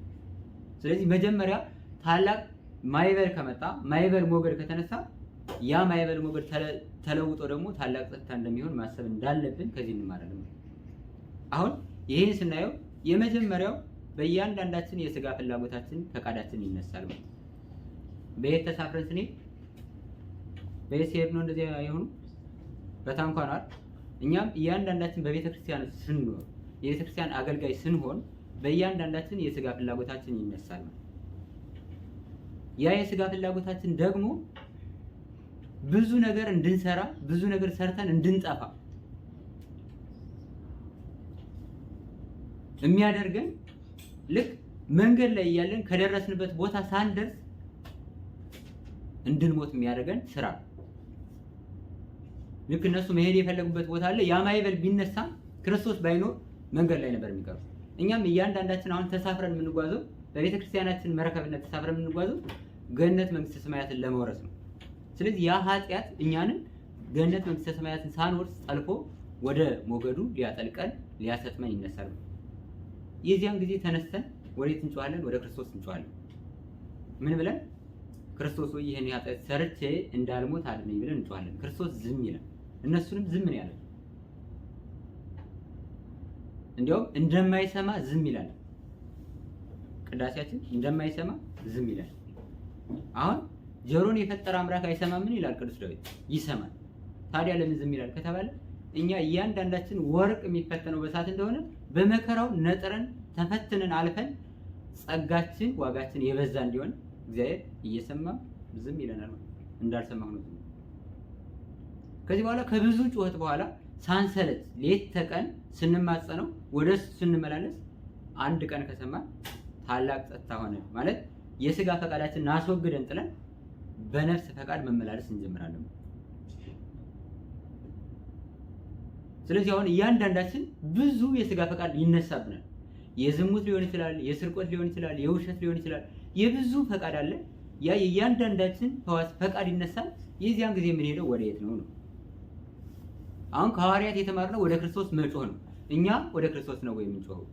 ስለዚህ መጀመሪያ ታላቅ ማዕበል ከመጣ ማዕበል ሞገድ ከተነሳ ያ ማዕበል ሞገድ ተለውጦ ደግሞ ታላቅ ጸጥታ እንደሚሆን ማሰብ እንዳለብን ከዚህ እንማራለን። አሁን ይህን ስናየው የመጀመሪያው በእያንዳንዳችን የስጋ ፍላጎታችን ፈቃዳችን ይነሳል ማለት ነው። በየት ተሳፍረን ስንሄድ በየት ሲሄድ ነው እንደዚያ የሆኑ? በታንኳ ነው አይደል? እኛም እያንዳንዳችን በቤተ ክርስቲያን ስንኖር የቤተ ክርስቲያን አገልጋይ ስንሆን በእያንዳንዳችን የስጋ ፍላጎታችን ይነሳል ማለት ነው። ያ የስጋ ፍላጎታችን ደግሞ ብዙ ነገር እንድንሰራ ብዙ ነገር ሰርተን እንድንጠፋ የሚያደርገን ልክ መንገድ ላይ እያለን ከደረስንበት ቦታ ሳንደርስ እንድንሞት የሚያደርገን ስራ ነው። ልክ እነሱ መሄድ የፈለጉበት ቦታ አለ። ያ ማዕበል ቢነሳ ክርስቶስ ባይኖር መንገድ ላይ ነበር የሚቀሩት። እኛም እያንዳንዳችን አሁን ተሳፍረን የምንጓዘው በቤተ ክርስቲያናችን መረከብነት ተሳፍረን የምንጓዘው ገነት መንግስተ ሰማያትን ለመውረስ ነው። ስለዚህ ያ ኃጢአት እኛንም ገነት መንግስተ ሰማያትን ሳንወርስ ጠልፎ ወደ ሞገዱ ሊያጠልቀን ሊያሰጥመን ይነሳል። የዚያን ጊዜ ተነስተን ወዴት እንጮሃለን? ወደ ክርስቶስ እንጮሃለን። ምን ብለን? ክርስቶስ ሆይ ይህን ኃጢአት ሰርቼ እንዳልሞት አድነኝ ብለን እንጮሃለን። ክርስቶስ ዝም ይላል። እነሱንም ዝም ነው ያለው። እንዲያውም እንደማይሰማ ዝም ይላል። ቅዳሴያችን እንደማይሰማ ዝም ይላል። አሁን ጆሮን የፈጠረ አምላክ አይሰማምን ይላል ቅዱስ ዳዊት። ይሰማል። ታዲያ ለምን ዝም ይላል ከተባለ እኛ እያንዳንዳችን ወርቅ የሚፈተነው በእሳት እንደሆነ በመከራው ነጥረን ተፈትነን አልፈን ጸጋችን ዋጋችን የበዛ እንዲሆን እግዚአብሔር እየሰማ ዝም ይለናል። እንዳልሰማ ሆኖ ዝም። ከዚህ በኋላ ከብዙ ጩኸት በኋላ ሳንሰለች ሌት ተቀን ስንማጸነው ወደ እሱ ስንመላለስ አንድ ቀን ከሰማ ታላቅ ጸጥታ ሆነ ማለት የስጋ ፈቃዳችንን አስወግደን ጥለን በነፍስ ፈቃድ መመላለስ እንጀምራለን። ስለዚህ አሁን እያንዳንዳችን ብዙ የስጋ ፈቃድ ይነሳብናል። የዝሙት ሊሆን ይችላል፣ የስርቆት ሊሆን ይችላል፣ የውሸት ሊሆን ይችላል። የብዙ ፈቃድ አለ። ያ የእያንዳንዳችን ሕዋስ ፈቃድ ይነሳል። የዚያን ጊዜ የምንሄደው ወደ የት ነው ነው? አሁን ከሐዋርያት የተማርነው ወደ ክርስቶስ መጮህ ነው። እኛ ወደ ክርስቶስ ነው ወይ የምንጮኸው?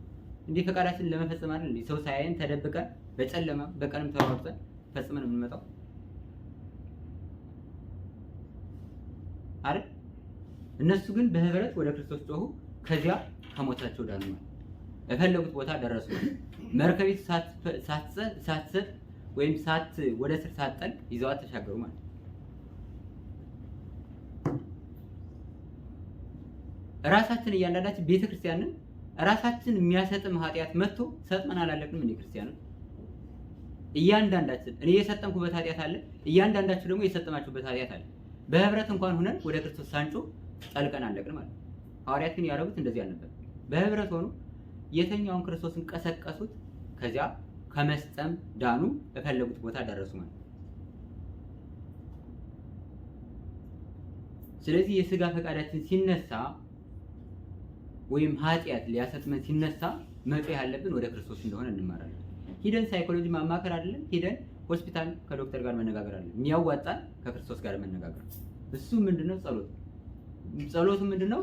እንዲህ ፈቃዳችንን ለመፈጸም አይደል? እንዲህ ሰው ሳያየን ተደብቀን በጨለማ በቀንም ተሯሩጠን ፈጽመን የምንመጣው አይደል? እነሱ ግን በህብረት ወደ ክርስቶስ ጮሁ። ከዚያ ከሞታቸው ዳኑ ማለት በፈለጉት ቦታ ደረሱ። መርከቢቱ ሳትሰጥ ወይም ሳት ወደ ስር ሳትጠልቅ ይዘዋት ተሻገሩ ማለት። ራሳችን እያንዳንዳችን ቤተክርስቲያንን ራሳችን የሚያሰጥም ኃጢአት መጥቶ ሰጥመን አላለቅንም። እንዴ ክርስቲያንን እያንዳንዳችን እኔ የሰጠምኩበት ኃጢአት አለ፣ እያንዳንዳችሁ ደግሞ የሰጠማችሁበት ኃጢአት አለ። በህብረት እንኳን ሁነን ወደ ክርስቶስ ሳንጮ ጠልቀን አለቅን ማለት ነው። ሐዋርያት ግን ያደረጉት እንደዚህ አልነበር። በህብረት ሆኑ የተኛውን ክርስቶስን ቀሰቀሱት። ከዚያ ከመስጠም ዳኑ፣ በፈለጉት ቦታ ደረሱ ማለት። ስለዚህ የስጋ ፈቃዳችን ሲነሳ ወይም ኃጢአት ሊያሰጥመን ሲነሳ መጮህ ያለብን ወደ ክርስቶስ እንደሆነ እንማራለን። ሂደን ሳይኮሎጂ ማማከር አይደለም፣ ሂደን ሆስፒታል ከዶክተር ጋር መነጋገር አይደለም። የሚያዋጣን ከክርስቶስ ጋር መነጋገር። እሱ ምንድነው? ጸሎት። ጸሎቱ ምንድነው?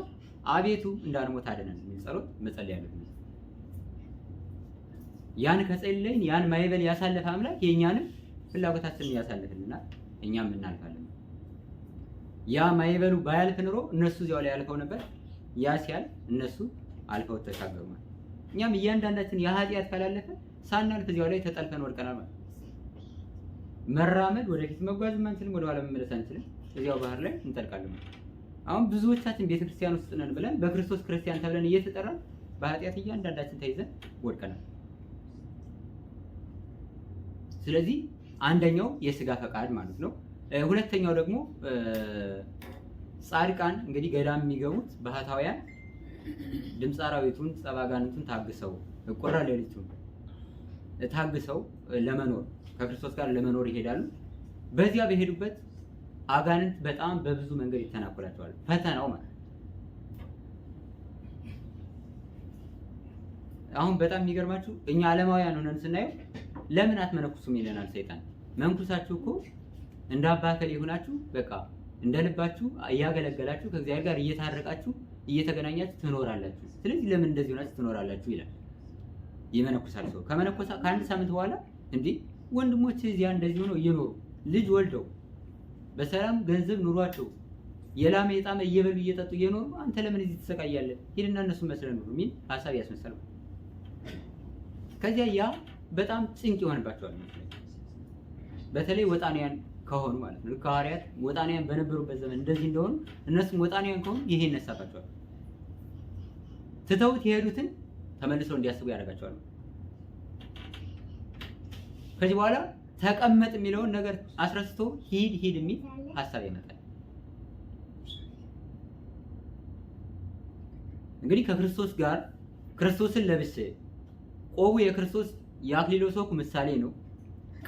አቤቱ እንዳንሞት አድነን የሚል ጸሎት መጸለይ ያለብን። ያን ከጸለይን ያን ማዕበል ያሳለፈ አምላክ የእኛንም ፍላጎታችንን ያሳልፍልናል፣ እኛም እናልፋለን። ያ ማዕበሉ ባያልፍ ኑሮ እነሱ እዚያው ላይ ያልፈው ነበር። ያ ሲያልፍ እነሱ አልፈው ተሻገሩ ማለት። እኛም እያንዳንዳችን የኃጢአት ካላለፈ ሳናልፍ እዚያው ላይ ተጠልፈን ወድቀናል ማለት። መራመድ ወደፊት መጓዝም አንችልም፣ ወደኋላ መመለስ አንችልም። እዚያው ባህር ላይ እንጠልቃለን ማለት። አሁን ብዙዎቻችን ቤተክርስቲያን ውስጥ ነን ብለን በክርስቶስ ክርስቲያን ተብለን እየተጠራን በኃጢአት እያንዳንዳችን ተይዘን ወድቀናል። ስለዚህ አንደኛው የስጋ ፈቃድ ማለት ነው። ሁለተኛው ደግሞ ጻድቃን እንግዲህ ገዳም የሚገቡት ባህታውያን ድምፀ አራዊቱን ጸባጋንቱን ታግሰው ቁረ ሌሊቱን ታግሰው ለመኖር ከክርስቶስ ጋር ለመኖር ይሄዳሉ። በዚያ በሄዱበት አጋንንት በጣም በብዙ መንገድ ይተናኮላቸዋል። ፈተናው ማለት አሁን በጣም የሚገርማችሁ እኛ ዓለማውያን ሆነን ስናየው ለምን አትመነኩሱም ይለናል ሰይጣን። መንኩሳችሁ እኮ እንደ አባ እከሌ ሆናችሁ በቃ እንደ ልባችሁ እያገለገላችሁ ከእግዚአብሔር ጋር እየታረቃችሁ እየተገናኛችሁ ትኖራላችሁ። ስለዚህ ለምን እንደዚህ ሆናችሁ ትኖራላችሁ ይላል። ይመነኩሳል ሰው ከመነኮሳ ከአንድ ሳምንት በኋላ እንዲህ ወንድሞች እዚያ እንደዚህ ሆነው እየኖሩ ልጅ ወልደው በሰላም ገንዘብ ኑሯቸው የላመ የጣመ እየበሉ እየጠጡ እየኖሩ አንተ ለምን እዚህ ትሰቃያለህ? ሂድና እነሱን መስለህ ኑር የሚል ሀሳብ ያስመሰለው። ከዚያ ያ በጣም ጭንቅ ይሆንባቸዋል። በተለይ ወጣንያን ከሆኑ ማለት ነው። ልክ ሐዋርያት ወጣንያን በነበሩበት ዘመን እንደዚህ እንደሆኑ እነሱም ወጣንያን ከሆኑ ይሄ ይነሳባቸዋል። ትተውት የሄዱትን ተመልሰው እንዲያስቡ ያደርጋቸዋል። ከዚህ በኋላ ተቀመጥ የሚለውን ነገር አስረስቶ ሂድ ሂድ የሚል ሀሳብ ይመጣል። እንግዲህ ከክርስቶስ ጋር ክርስቶስን ለብሼ ቆቡ የክርስቶስ የአክሊለ ሦክ ምሳሌ ነው።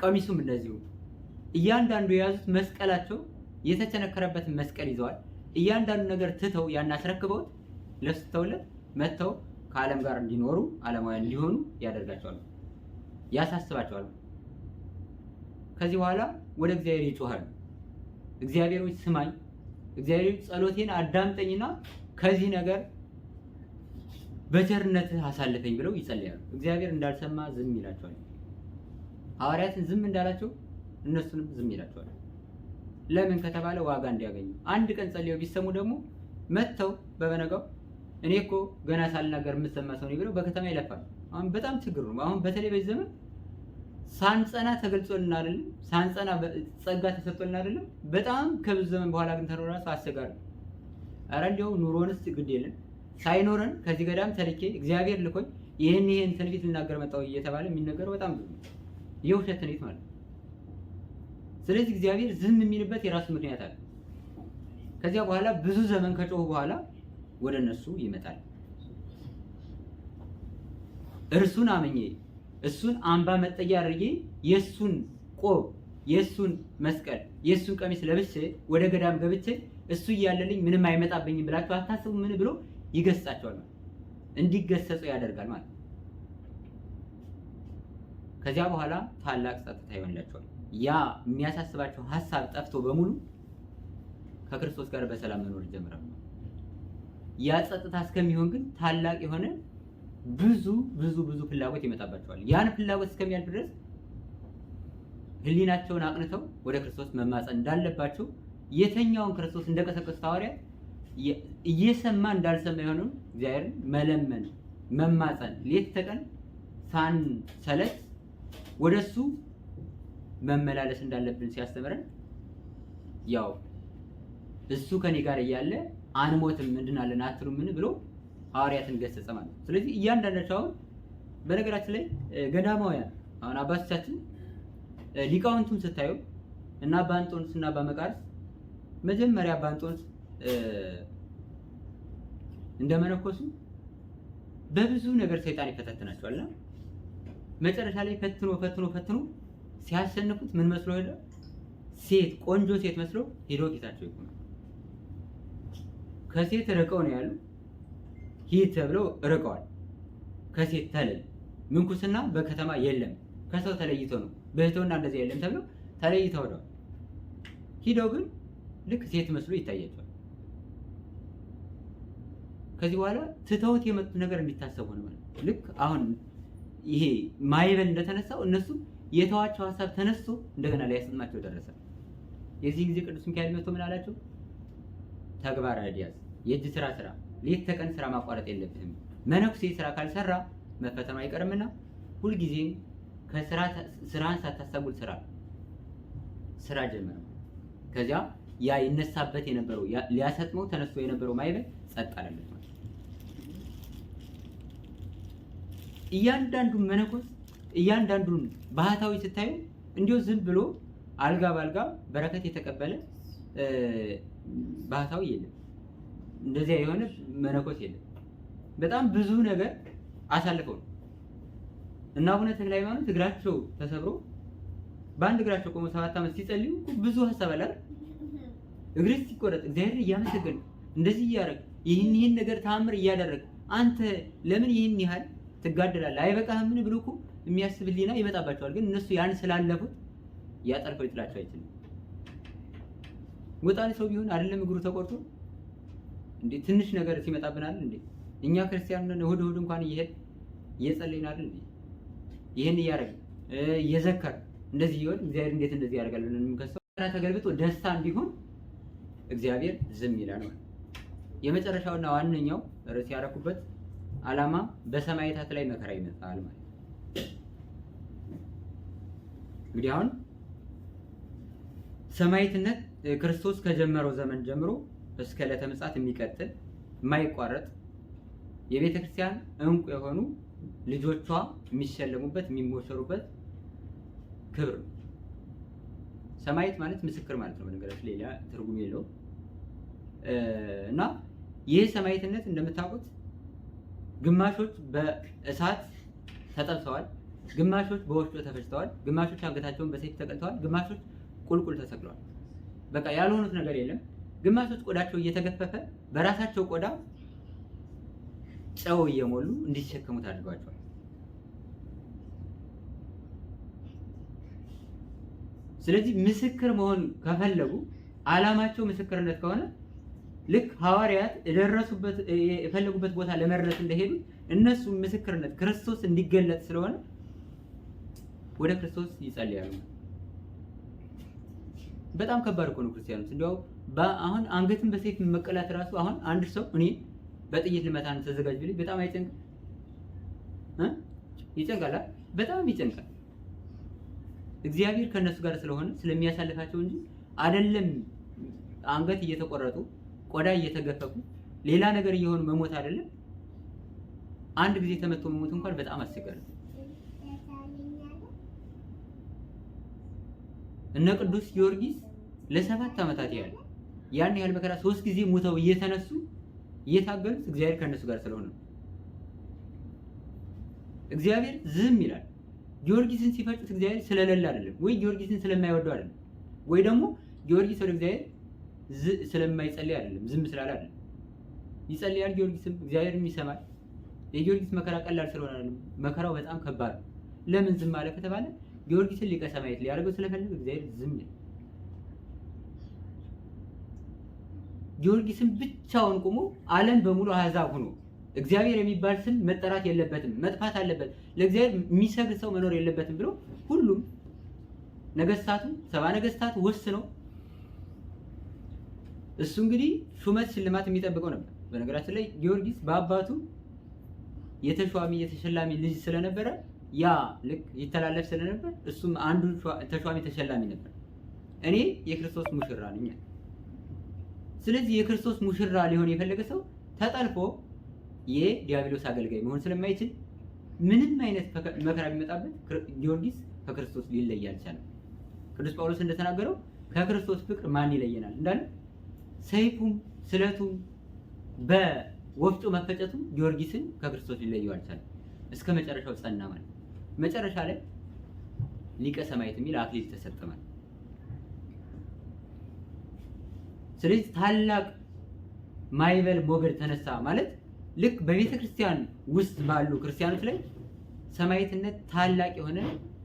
ቀሚሱም እንደዚሁ እያንዳንዱ የያዙት መስቀላቸው የተቸነከረበትን መስቀል ይዘዋል። እያንዳንዱ ነገር ትተው ያን አስረክበውት ለሱ ተውለት መጥተው ከዓለም ጋር እንዲኖሩ ዓለማውያን እንዲሆኑ ያደርጋቸዋል፣ ያሳስባቸዋል። ከዚህ በኋላ ወደ እግዚአብሔር ይጮኻሉ። እግዚአብሔር ሆይ ስማኝ፣ እግዚአብሔር ሆይ ጸሎቴን አዳምጠኝና ከዚህ ነገር በቸርነትህ አሳልፈኝ ብለው ይጸልያሉ። እግዚአብሔር እንዳልሰማ ዝም ይላቸዋል። ሐዋርያትን ዝም እንዳላቸው እነሱንም ዝም ይላቸዋል። ለምን ከተባለ ዋጋ እንዲያገኙ። አንድ ቀን ጸልየው ቢሰሙ ደግሞ መጥተው በበነጋው እኔ እኮ ገና ሳልናገር የምሰማ ሰው ነኝ ብለው በከተማ ይለፋል። አሁን በጣም ችግር ነው። አሁን በተለይ በዚህ ዘመን ሳንጸና ተገልጾልን አይደለም፣ ሳንጸና ጸጋ ተሰጥቶልን አይደለም። በጣም ከብዙ ዘመን በኋላ ግን ተኖረ ራሱ አስቸጋሪ ነው። ኧረ እንዲያው ኑሮንስ ግድ የለን ሳይኖረን ከዚህ ገዳም ተልኬ እግዚአብሔር ልኮኝ ይህን ትንቢት ልናገር መጣሁ እየተባለ የሚነገረው በጣም ብዙ ነው። የውሸት ትንቢት ማለት ነው። ስለዚህ እግዚአብሔር ዝም የሚልበት የራሱ ምክንያት አለ። ከዚያ በኋላ ብዙ ዘመን ከጮሁ በኋላ ወደ እነሱ ይመጣል። እርሱን አምኜ እሱን አምባ መጠጊያ አድርጌ የእሱን ቆብ የእሱን መስቀል የእሱን ቀሚስ ለብሼ ወደ ገዳም ገብቼ እሱ እያለልኝ ምንም አይመጣብኝም ብላችሁ አታስቡ ምን ብሎ ይገስጻቸዋል ማለት እንዲገሰጹ ያደርጋል ማለት። ከዚያ በኋላ ታላቅ ጸጥታ ይሆንላቸዋል። ያ የሚያሳስባቸው ሀሳብ ጠፍቶ በሙሉ ከክርስቶስ ጋር በሰላም መኖር ይጀምራሉ። ያ ጸጥታ እስከሚሆን ግን ታላቅ የሆነ ብዙ ብዙ ብዙ ፍላጎት ይመጣባቸዋል። ያን ፍላጎት እስከሚያልፍ ድረስ ሕሊናቸውን አቅንተው ወደ ክርስቶስ መማፀን እንዳለባቸው የተኛውን ክርስቶስ እንደቀሰቀሱት ሐዋርያት እየሰማ እንዳልሰማ የሆነውን እግዚአብሔርን መለመን መማፀን ሌት ተቀን ሳንሰለች ወደሱ መመላለስ እንዳለብን ሲያስተምረን ያው እሱ ከኔ ጋር እያለ አንሞትም እንድናለን አትሉም ምን ብሎ ሐዋርያትን ገሰጸ ማለት ነው። ስለዚህ እያንዳንዳቸው አሁን በነገራችን ላይ ገዳማውያን አሁን አባቶቻችን ሊቃውንቱም ስታዩ እና አባ እንጦንስ እና አባ መቃርስ መጀመሪያ አባ እንጦንስ እንደመነኮሱ በብዙ ነገር ሰይጣን ይፈታተናቸዋልና መጨረሻ ላይ ፈትኖ ፈትኖ ፈትኖ ሲያሸንፉት ምን መስሎ ሄደ? ሴት ቆንጆ ሴት መስሎ ሄዶ ፊታቸው ይቆማል። ከሴት ርቀው ነው ያሉ። ሂድ ተብለው ርቀዋል። ከሴት ተለይ፣ ምንኩስና በከተማ የለም፣ ከሰው ተለይቶ ነው ብህትውና እንደዚህ የለም ተብለው ተለይተው ሄደዋል። ሂደው ግን ልክ ሴት መስሎ ይታያቸዋል። ከዚህ በኋላ ትተውት የመጡት ነገር እንዲታሰብ ሆነ ማለት ነው። ልክ አሁን ይሄ ማይበል እንደተነሳው እነሱ የተዋቸው ሀሳብ ተነስቶ እንደገና ሊያሰጥማቸው ደረሰ። የዚህ ጊዜ ቅዱስ ሚካኤል መጥቶ ምን አላቸው? ተግባረ እድ ያዝ፣ የእጅ ስራ ስራ፣ ሌት ተቀን ስራ ማቋረጥ የለብህም። መነኩሴ ስራ ካልሰራ መፈተኑ አይቀርምና ሁልጊዜም ከስራ ስራን ሳታስተጓጉል ስራ ስራ ጀመረ። ከዚያ ያ ይነሳበት የነበረው ሊያሰጥመው ተነስቶ የነበረው ማዕበል ጸጥ አለለት ማለት። እያንዳንዱን መነኮስ እያንዳንዱን ባህታዊ ስታዩ እንዲሁ ዝም ብሎ አልጋ ባልጋ በረከት የተቀበለ ባህታዊ የለም። እንደዚያ የሆነ መነኮስ የለም። በጣም ብዙ ነገር አሳልፈው ነው እና አቡነ ተክለ ሃይማኖት እግራቸው ተሰብሮ በአንድ እግራቸው ቆመው 7 ዓመት ሲጸልዩ ብዙ ሀሳብ አለ አይደል? እግርህ ሲቆረጥ እግዚአብሔር እያመሰገን እንደዚህ እያደረግ ይህን ይህን ነገር ተአምር እያደረግ አንተ ለምን ይህን ያህል ትጋደላለህ? አይበቃህምን ብሎ እኮ የሚያስብ ሕሊና ይመጣባቸዋል። ግን እነሱ ያን ስላለፉት ያጠርፈው ይጥላቸው አይችልም። ወጣን ሰው ቢሆን አይደለም እግሩ ተቆርጦ እንዴ ትንሽ ነገር ሲመጣብን አይደል እንዴ እኛ ክርስቲያን ነን፣ እሑድ እሑድ እንኳን እየሄድ እየጸለይን አይደል እንዴ ይህን እያደረግን እየዘከር እንደዚህ ይሆን እግዚአብሔር እንዴት እንደዚህ ያደርጋል ብለን የምንከሰው ተገልብጦ ደስታ እንዲሆን እግዚአብሔር ዝም ይላል ማለት። የመጨረሻውና ዋነኛው ርዕስ ያደረኩበት ዓላማ በሰማዕታት ላይ መከራ ይመጣል ማለት። እንግዲህ አሁን ሰማዕትነት ክርስቶስ ከጀመረው ዘመን ጀምሮ እስከ ዕለተ ምጽአት የሚቀጥል የማይቋረጥ የቤተ ክርስቲያን እንቁ የሆኑ ልጆቿ የሚሸለሙበት የሚሞሸሩበት ክብር ነው። ሰማዕት ማለት ምስክር ማለት ነው። በነገራችን ሌላ ትርጉም የለውም። እና ይህ ሰማዕትነት እንደምታውቁት ግማሾች በእሳት ተጠብሰዋል፣ ግማሾች በወፍጮ ተፈጭተዋል፣ ግማሾች አንገታቸውን በሰይፍ ተቀልተዋል፣ ግማሾች ቁልቁል ተሰቅለዋል። በቃ ያልሆኑት ነገር የለም። ግማሾች ቆዳቸው እየተገፈፈ በራሳቸው ቆዳ ጨው እየሞሉ እንዲሸከሙት አድርገዋቸዋል። ስለዚህ ምስክር መሆን ከፈለጉ ዓላማቸው ምስክርነት ከሆነ ልክ ሐዋርያት የደረሱበት የፈለጉበት ቦታ ለመድረስ እንደሄዱ እነሱ ምስክርነት ክርስቶስ እንዲገለጥ ስለሆነ ወደ ክርስቶስ ይጸልያሉ። በጣም ከባድ እኮ ነው ክርስቲያኖች። እንዲያው አሁን አንገትን በሰይፍ መቀላት ራሱ አሁን አንድ ሰው እኔ በጥይት ልመታ ነው ተዘጋጅ ቢለኝ በጣም አይጨንቅም? ይጨንቃል። በጣም ይጨንቃል። እግዚአብሔር ከእነሱ ጋር ስለሆነ ስለሚያሳልፋቸው እንጂ አይደለም አንገት እየተቆረጡ ቆዳ እየተገፈፉ ሌላ ነገር እየሆኑ መሞት አይደለም። አንድ ጊዜ ተመቶ መሞት እንኳን በጣም አስቸጋሪ ነው። እነ ቅዱስ ጊዮርጊስ ለ7 ዓመታት ያህል ያን ያህል መከራ 3 ጊዜ ሙተው እየተነሱ እየታገሉት እግዚአብሔር ከእነሱ ጋር ስለሆነ ነው። እግዚአብሔር ዝም ይላል። ጊዮርጊስን ሲፈጩት እግዚአብሔር ስለሌለ አይደለም፣ ወይ ጊዮርጊስን ስለማይወደው አይደለም፣ ወይ ደግሞ ጊዮርጊስ ወደ እግዚአብሔር ስለማይጸልይ አይደለም፣ ዝም ስላለ አይደለም። ይጸልያል፣ ጊዮርጊስም እግዚአብሔርም ይሰማል። የጊዮርጊስ መከራ ቀላል ስለሆነ አይደለም፣ መከራው በጣም ከባድ ነው። ለምን ዝም አለ ከተባለ ጊዮርጊስን ሊቀ ሰማዕት ሊያደርገው ስለፈለገ እግዚአብሔር ዝም ይላል። ጊዮርጊስን ብቻውን ቆሞ ዓለም በሙሉ አሕዛብ ሆኖ እግዚአብሔር የሚባል ስም መጠራት የለበትም፣ መጥፋት አለበት፣ ለእግዚአብሔር የሚሰግድ ሰው መኖር የለበትም ብሎ ሁሉም ነገስታቱ ሰባ ነገስታት ወስነው እሱ እንግዲህ ሹመት ሽልማት የሚጠብቀው ነበር። በነገራችን ላይ ጊዮርጊስ በአባቱ የተሿሚ የተሸላሚ ልጅ ስለነበረ ያ ልክ ይተላለፍ ስለነበር እሱም አንዱ ተሿሚ ተሸላሚ ነበር። እኔ የክርስቶስ ሙሽራ ነኝ። ስለዚህ የክርስቶስ ሙሽራ ሊሆን የፈለገ ሰው ተጠልፎ የዲያብሎስ አገልጋይ መሆን ስለማይችል ምንም አይነት መከራ ቢመጣበት ጊዮርጊስ ከክርስቶስ ሊለይ አልቻለም። ቅዱስ ጳውሎስ እንደተናገረው ከክርስቶስ ፍቅር ማን ይለየናል እንዳለ ሰይፉም ስለቱም በወፍጮ መፈጨቱም ጊዮርጊስን ከክርስቶስ ሊለየው አልቻለም። እስከ መጨረሻው ጸና ማለት መጨረሻ ላይ ሊቀ ሰማዕት የሚል አክሊል ተሰጠ ማለት። ስለዚህ ታላቅ ማዕበል ሞገድ ተነሳ ማለት ልክ በቤተ ክርስቲያን ውስጥ ባሉ ክርስቲያኖች ላይ ሰማዕትነት ታላቅ የሆነ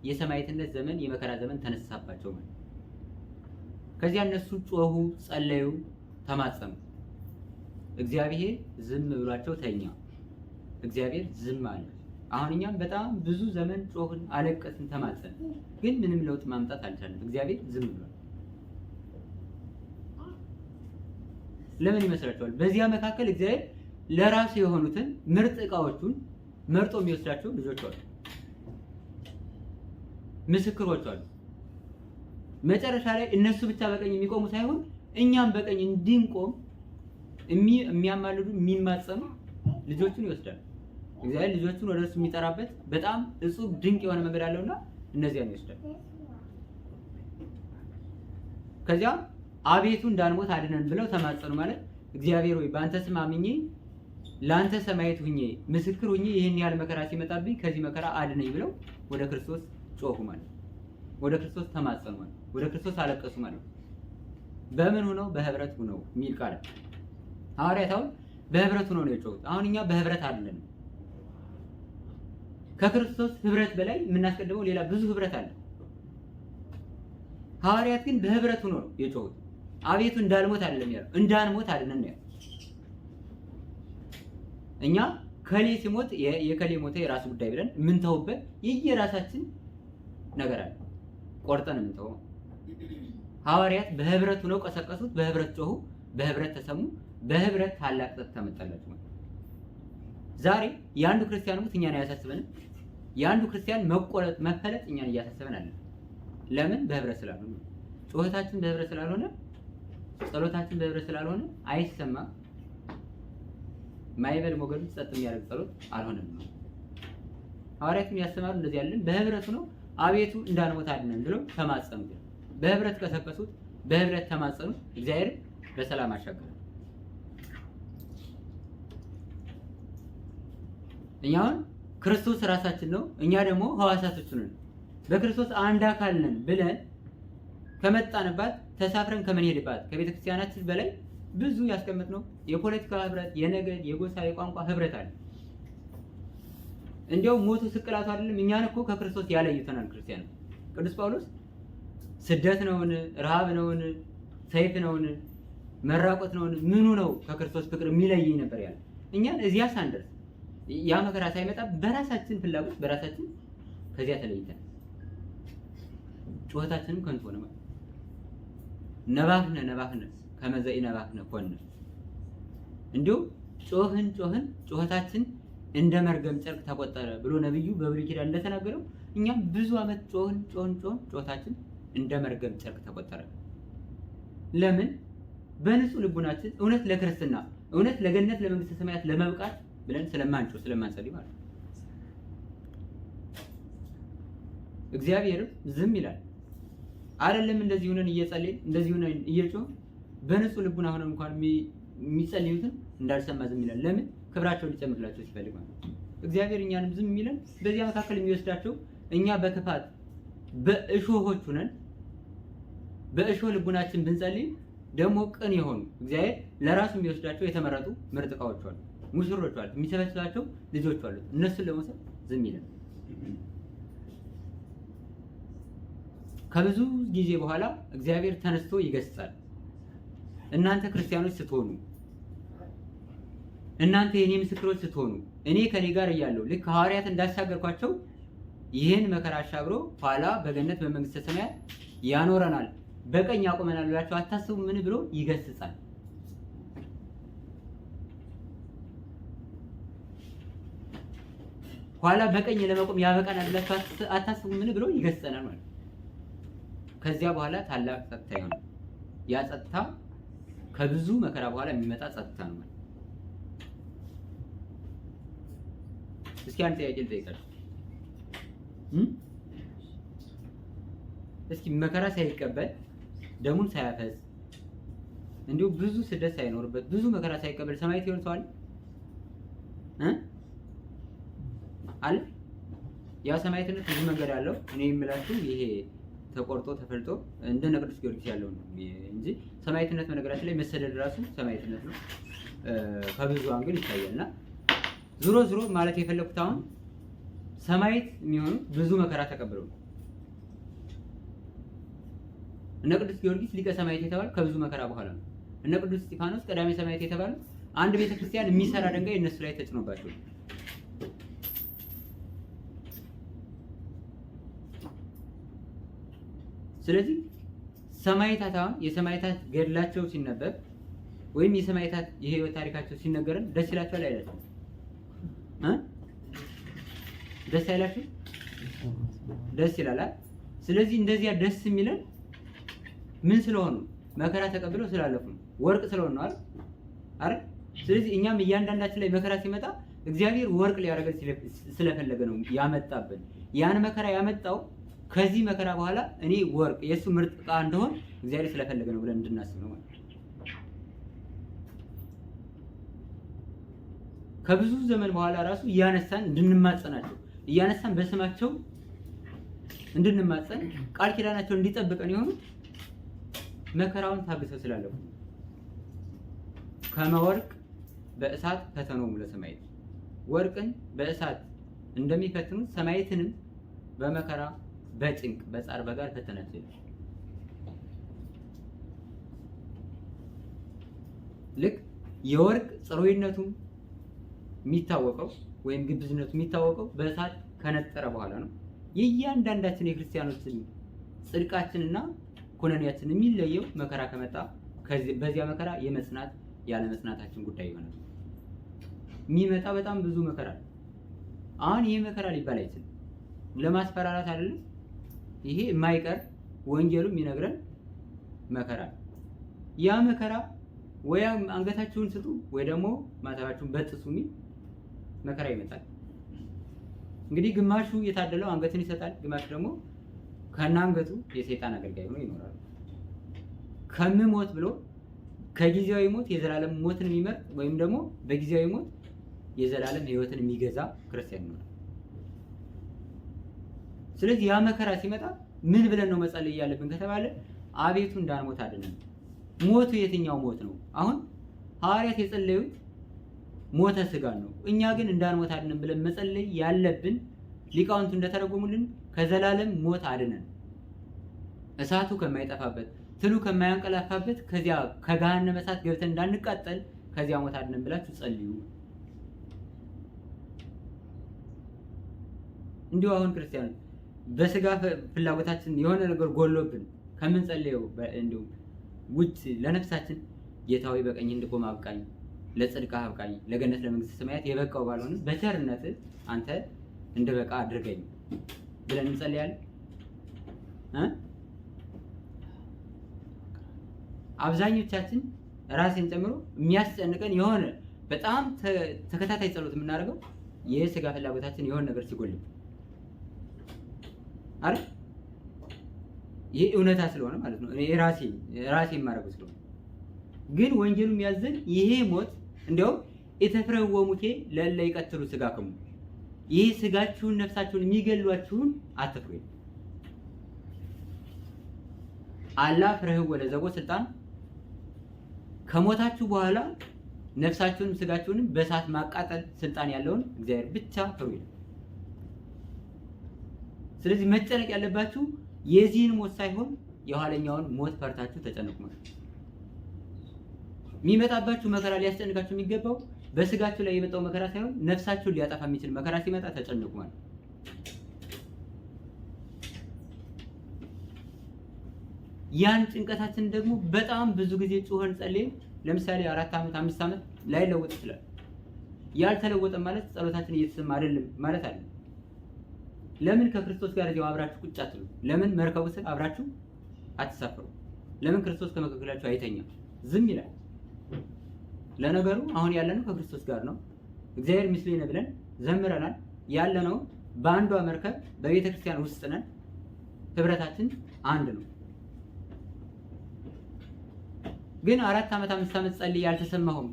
የሰማዕትነት ዘመን የመከራ ዘመን ተነሳባቸው ማለት። ከዚያ እነሱ ጮሁ፣ ጸለዩ፣ ተማጸኑ። እግዚአብሔር ዝም ብሏቸው ተኛ። እግዚአብሔር ዝም አለ። አሁን እኛም በጣም ብዙ ዘመን ጮህን፣ አለቀስን፣ ተማጸን፣ ግን ምንም ለውጥ ማምጣት አልቻለም። እግዚአብሔር ዝም ብሏል። ለምን ይመስላችኋል? በዚያ መካከል እግዚአብሔር ለራሱ የሆኑትን ምርጥ ዕቃዎቹን መርጦ የሚወስዳቸው ልጆቹ አሉ፣ ምስክሮቹ አሉ። መጨረሻ ላይ እነሱ ብቻ በቀኝ የሚቆሙ ሳይሆን እኛም በቀኝ እንድንቆም የሚያማልዱ የሚማጸኑ ልጆቹን ይወስዳል። እግዚአብሔር ልጆቹን ወደ እርሱ የሚጠራበት በጣም እጹብ ድንቅ የሆነ መንገድ አለውና እነዚያን ይወስዳል። ከዚያ አቤቱ እንዳንሞት አድነን ብለው ተማጸኑ። ማለት እግዚአብሔር ሆይ በአንተ ስም አምኜ ለአንተ ሰማዕት ሁኜ ምስክር ሁኜ ይህን ያህል መከራ ሲመጣብኝ ከዚህ መከራ አድነኝ ብለው ወደ ክርስቶስ ጮሁ ማለት፣ ወደ ክርስቶስ ተማጸኑ ማለት፣ ወደ ክርስቶስ አለቀሱ ማለት። በምን ሆነው? በህብረት ሆነው የሚል ቃል ሐዋርያት አሁን በህብረት ሆነው ነው የጮሁት። አሁን እኛ በህብረት አይደለንም። ከክርስቶስ ህብረት በላይ የምናስቀድመው ሌላ ብዙ ህብረት አለ። ሐዋርያት ግን በህብረት ሆነው ነው የጮሁት። አቤቱ እንዳልሞት አይደለም ያለው፣ እንዳንሞት አድነን ነው ያለው። እኛ ከሌ ሲሞት የከሌ ሞተ የራሱ ጉዳይ ብለን የምንተውበት የየራሳችን ነገር አለ፣ ቆርጠን የምንተወው። ሐዋርያት በህብረት ሆነው ቀሰቀሱት፣ በህብረት ጮሁ፣ በህብረት ተሰሙ፣ በህብረት ታላቅ ጸጥታ መጣላቸው። ዛሬ የአንዱ ክርስቲያን ሞት እኛን አያሳስበንም። የአንዱ ክርስቲያን መቆረጥ መፈለጥ እኛን እያሳሰበን አለ። ለምን? በህብረት ስላልሆነ፣ ጩኸታችን በህብረት ስላልሆነ፣ ጸሎታችን በህብረት ስላልሆነ አይሰማም። ማይበል ሞገዱ ጸጥ የሚያደርግ ጸሎት አልሆነም። ሐዋርያትም ያስተማሩ እንደዚህ ያለን በህብረቱ ነው። አቤቱ እንዳንሞት አድነን ብለው ተማጸኑት። በህብረት ቀሰቀሱት፣ በህብረት ተማጸኑት። እግዚአብሔር በሰላም አሻገረ። እኛ አሁን ክርስቶስ ራሳችን ነው፣ እኛ ደግሞ ህዋሳቶቹ ነን። በክርስቶስ አንድ አካል ነን ብለን ከመጣንባት ተሳፍረን ከምንሄድባት ከቤተ ክርስቲያናችን በላይ ብዙ ያስቀመጥነው የፖለቲካ ህብረት፣ የነገድ፣ የጎሳ፣ የቋንቋ ህብረት አለ። እንዲያው ሞቱ ስቅላቱ አይደለም እኛን እኮ ከክርስቶስ ያለዩተናል። ክርስቲያን ቅዱስ ጳውሎስ ስደት ነውን? ረሃብ ነውን? ሰይፍ ነውን? መራቆት ነውን? ምኑ ነው ከክርስቶስ ፍቅር የሚለየኝ ነበር ያለ። እኛን እዚያ ሳንደርስ ያ መከራ ሳይመጣ በራሳችን ፍላጎት በራሳችን ከዚያ ተለይተን ጩኸታችንም ከንቱ ሆነ ማለት ነባክነ ነባክነ ከመዘኢ ነባክነ ኮነ እንዲሁ ጮህን ጮህን ጩኸታችን እንደ መርገም ጨርቅ ተቆጠረ ብሎ ነብዩ በብሉይ ኪዳን እንደተናገረው እኛም ብዙ ዓመት ጮህን ጮህን ጮህን ጩኸታችን እንደ መርገም ጨርቅ ተቆጠረ። ለምን? በንጹህ ልቡናችን እውነት ለክርስትና እውነት ለገነት ለመንግስተ ሰማያት ለመብቃት ብለን ስለማንጮህ ስለማንጸልይ ማለት ነው። እግዚአብሔርም ዝም ይላል። አይደለም እንደዚህ ሆነን እየጸለይን እንደዚህ ሆነን እየጮህን በንጹህ ልቡና ሆነን እንኳን የሚጸልዩትን እንዳልሰማ ዝም ይላል። ለምን? ክብራቸውን ሊጨምርላቸው ሲፈልግ ማለት ነው። እግዚአብሔር እኛንም ዝም የሚለን በዚያ መካከል የሚወስዳቸው እኛ በክፋት በእሾሆች ሆነን በእሾህ ልቡናችን ብንጸልይ ደግሞ ቅን የሆኑ እግዚአብሔር ለራሱ የሚወስዳቸው የተመረጡ ምርጥ እቃዎች አሉ፣ ሙሽሮች አሉ፣ የሚሰበስባቸው ልጆች አሉት። እነሱን ለመውሰድ ዝም ይላል። ከብዙ ጊዜ በኋላ እግዚአብሔር ተነስቶ ይገስጻል። እናንተ ክርስቲያኖች ስትሆኑ፣ እናንተ የኔ ምስክሮች ስትሆኑ፣ እኔ ከኔ ጋር እያለሁ ልክ ሐዋርያት እንዳሻገርኳቸው ይህን መከራ አሻግሮ ኋላ በገነት በመንግስተ ሰማያት ያኖረናል፣ በቀኝ ያቆመናል ብላችሁ አታስቡ ምን ብሎ ይገስጻል። ኋላ በቀኝ ለመቆም ያበቃናል ብላችሁ አታስቡ ምን ብሎ ይገስጸናል ማለት ነው። ከዚያ በኋላ ታላቅ ጸጥታ ይሆናል። ያ ጸጥታ ከብዙ መከራ በኋላ የሚመጣ ጸጥታ ነው ማለት። እስኪ አንድ ጥያቄ ልጠይቃችሁ። እስኪ መከራ ሳይቀበል ደሙን ሳያፈስ እንዲሁ ብዙ ስደት ሳይኖርበት ብዙ መከራ ሳይቀበል ሰማዕት የሆነ ሰው አለ አለ? ያ ሰማዕትነት ብዙ መንገድ አለው። እኔ የምላችሁ ይሄ ተቆርጦ ተፈልጦ እንደነ ቅዱስ ጊዮርጊስ ያለው ነው እንጂ ሰማዕትነት በነገራችን ላይ መሰደድ ራሱ ሰማዕትነት ነው። ከብዙ angle ይታያልና ዞሮ ዞሮ ማለት የፈለኩት አሁን ሰማዕት የሚሆኑት ብዙ መከራ ተቀብለው ነው። እነ ቅዱስ ጊዮርጊስ ሊቀ ሰማዕት የተባሉ ከብዙ መከራ በኋላ ነው። እነ ቅዱስ እስጢፋኖስ ቀዳሜ ሰማዕት የተባሉ አንድ ቤተክርስቲያን የሚሰራ ድንጋይ እነሱ ላይ ተጭኖባቸው ነው። ስለዚህ ሰማዕታት አሁን የሰማዕታት ገድላቸው ሲነበብ ወይም የሰማዕታት የህይወት ታሪካቸው ሲነገረን ደስ ይላችኋል አይላችሁም? እ ደስ አይላችሁ? ደስ ይላል። ስለዚህ እንደዚያ ደስ የሚለን ምን ስለሆኑ? መከራ ተቀብለው ስላለፉ ነው። ወርቅ ስለሆኑ ነው አይደል? አይደል? ስለዚህ እኛም እያንዳንዳችን ላይ መከራ ሲመጣ እግዚአብሔር ወርቅ ሊያደርገን ስለፈለገ ነው ያመጣብን። ያን መከራ ያመጣው ከዚህ መከራ በኋላ እኔ ወርቅ የእሱ ምርጥ ዕቃ እንደሆን እግዚአብሔር ስለፈለገ ነው ብለን እንድናስብ ነው ማለት ነው። ከብዙ ዘመን በኋላ ራሱ እያነሳን እንድንማጸናቸው፣ እያነሳን በስማቸው እንድንማጸን፣ ቃል ኪዳናቸው እንዲጠብቀን የሆኑት መከራውን ታግሰው ስላለፉ ነው። ከመወርቅ በእሳት ፈተኖሙ ለሰማዕት፣ ወርቅን በእሳት እንደሚፈትኑት ሰማዕትንም በመከራ በጭንቅ በጻር በጋር ፈተናቸው ይላል። ልክ የወርቅ ጽሩይነቱ የሚታወቀው ወይም ግብዝነቱ የሚታወቀው በእሳት ከነጠረ በኋላ ነው። የእያንዳንዳችን የክርስቲያኖችን ጽድቃችንና ኩነኔያችን የሚለየው መከራ ከመጣ በዚያ መከራ የመጽናት ያለመጽናታችን ጉዳይ ይሆናል። የሚመጣ በጣም ብዙ መከራ ነው። አሁን ይሄ መከራ ሊባል አይችልም። ለማስፈራራት አይደለም። ይሄ የማይቀር ወንጌሉ የሚነግረን መከራ ነው። ያ መከራ ወይ አንገታችሁን ስጡ ወይ ደግሞ ማተባችሁን በጥሱ የሚል መከራ ይመጣል። እንግዲህ ግማሹ የታደለው አንገትን ይሰጣል፣ ግማሹ ደግሞ ከነ አንገቱ የሰይጣን አገልጋይ ሆኖ ይኖራል። ከምሞት ብሎ ከጊዜያዊ ሞት የዘላለም ሞትን የሚመርጥ ወይም ደግሞ በጊዜያዊ ሞት የዘላለም ሕይወትን የሚገዛ ክርስቲያን ይኖራል። ስለዚህ ያ መከራ ሲመጣ ምን ብለን ነው መጸለይ ያለብን ከተባለ አቤቱ እንዳንሞት አድነን። ሞቱ የትኛው ሞት ነው? አሁን ሐዋርያት የጸለዩት ሞተ ስጋን ነው። እኛ ግን እንዳንሞት አድነን ብለን መጸለይ ያለብን ሊቃውንቱ እንደተረጎሙልን ከዘላለም ሞት አድነን፣ እሳቱ ከማይጠፋበት ትሉ ከማያንቀላፋበት ከዚያ ከገሃነመ እሳት ገብተን እንዳንቃጠል ከዚያ ሞት አድነን ብላችሁ ጸልዩ። እንዲሁ አሁን ክርስቲያኖች በስጋ ፍላጎታችን የሆነ ነገር ጎሎብን ከምንጸልየው እንዲሁ ውጭ ለነፍሳችን ጌታ ሆይ በቀኝ እንድቆም አብቃኝ፣ ለጽድቅ አብቃኝ፣ ለገነት ለመንግስተ ሰማያት የበቃው ባልሆንም በቸርነት አንተ እንድበቃ አድርገኝ ብለን እንጸልያለን። አብዛኞቻችን ራሴን ጨምሮ የሚያስጨንቀን የሆነ በጣም ተከታታይ ጸሎት የምናደርገው የስጋ ፍላጎታችን የሆነ ነገር ሲጎልብን አይደል? ይሄ እውነታ ስለሆነ ማለት ነው። እኔ ራሴ ራሴ የማደርገው ስለሆነ ግን ወንጌሉ የሚያዘን ይሄ ሞት እንዲያውም ኢትፍርህዎሙኬ ለእለ ይቀትሉ ሥጋክሙ፣ ይሄ ስጋችሁን ነፍሳችሁን የሚገሏችሁን አትፍሩ። አላ ፍርህዎ ለዘቦ ስልጣን፣ ከሞታችሁ በኋላ ነፍሳችሁንም ስጋችሁንም በእሳት ማቃጠል ስልጣን ያለውን እግዚአብሔር ብቻ ፍሩ ይላል። ስለዚህ መጨነቅ ያለባችሁ የዚህን ሞት ሳይሆን የኋለኛውን ሞት ፈርታችሁ ተጨነቁ ማለት ነው። የሚመጣባችሁ መከራ ሊያስጨንቃችሁ የሚገባው በስጋችሁ ላይ የመጣው መከራ ሳይሆን ነፍሳችሁን ሊያጠፋ የሚችል መከራ ሲመጣ ተጨነቁ ማለት ነው። ያን ጭንቀታችን ደግሞ በጣም ብዙ ጊዜ ጩኸን ጸልየን ለምሳሌ 4 ዓመት 5 ዓመት ላይለወጥ ይችላል። ያልተለወጠ ማለት ጸሎታችን እየተሰማ አይደለም ማለት አይደለም። ለምን ከክርስቶስ ጋር እዚያው አብራችሁ ቁጭ አትሉ? ለምን መርከቡ ስር አብራችሁ አትሳፈሩ? ለምን ክርስቶስ ከመካከላችሁ አይተኛም? ዝም ይላል። ለነገሩ አሁን ያለነው ከክርስቶስ ጋር ነው። እግዚአብሔር ምስሌነ ብለን ዘምረናል። ያለነው በአንዷ መርከብ በቤተ ክርስቲያን ውስጥ ነን። ህብረታችን አንድ ነው። ግን 4 ዓመት 5 ዓመት ጸልዬ አልተሰማሁም፣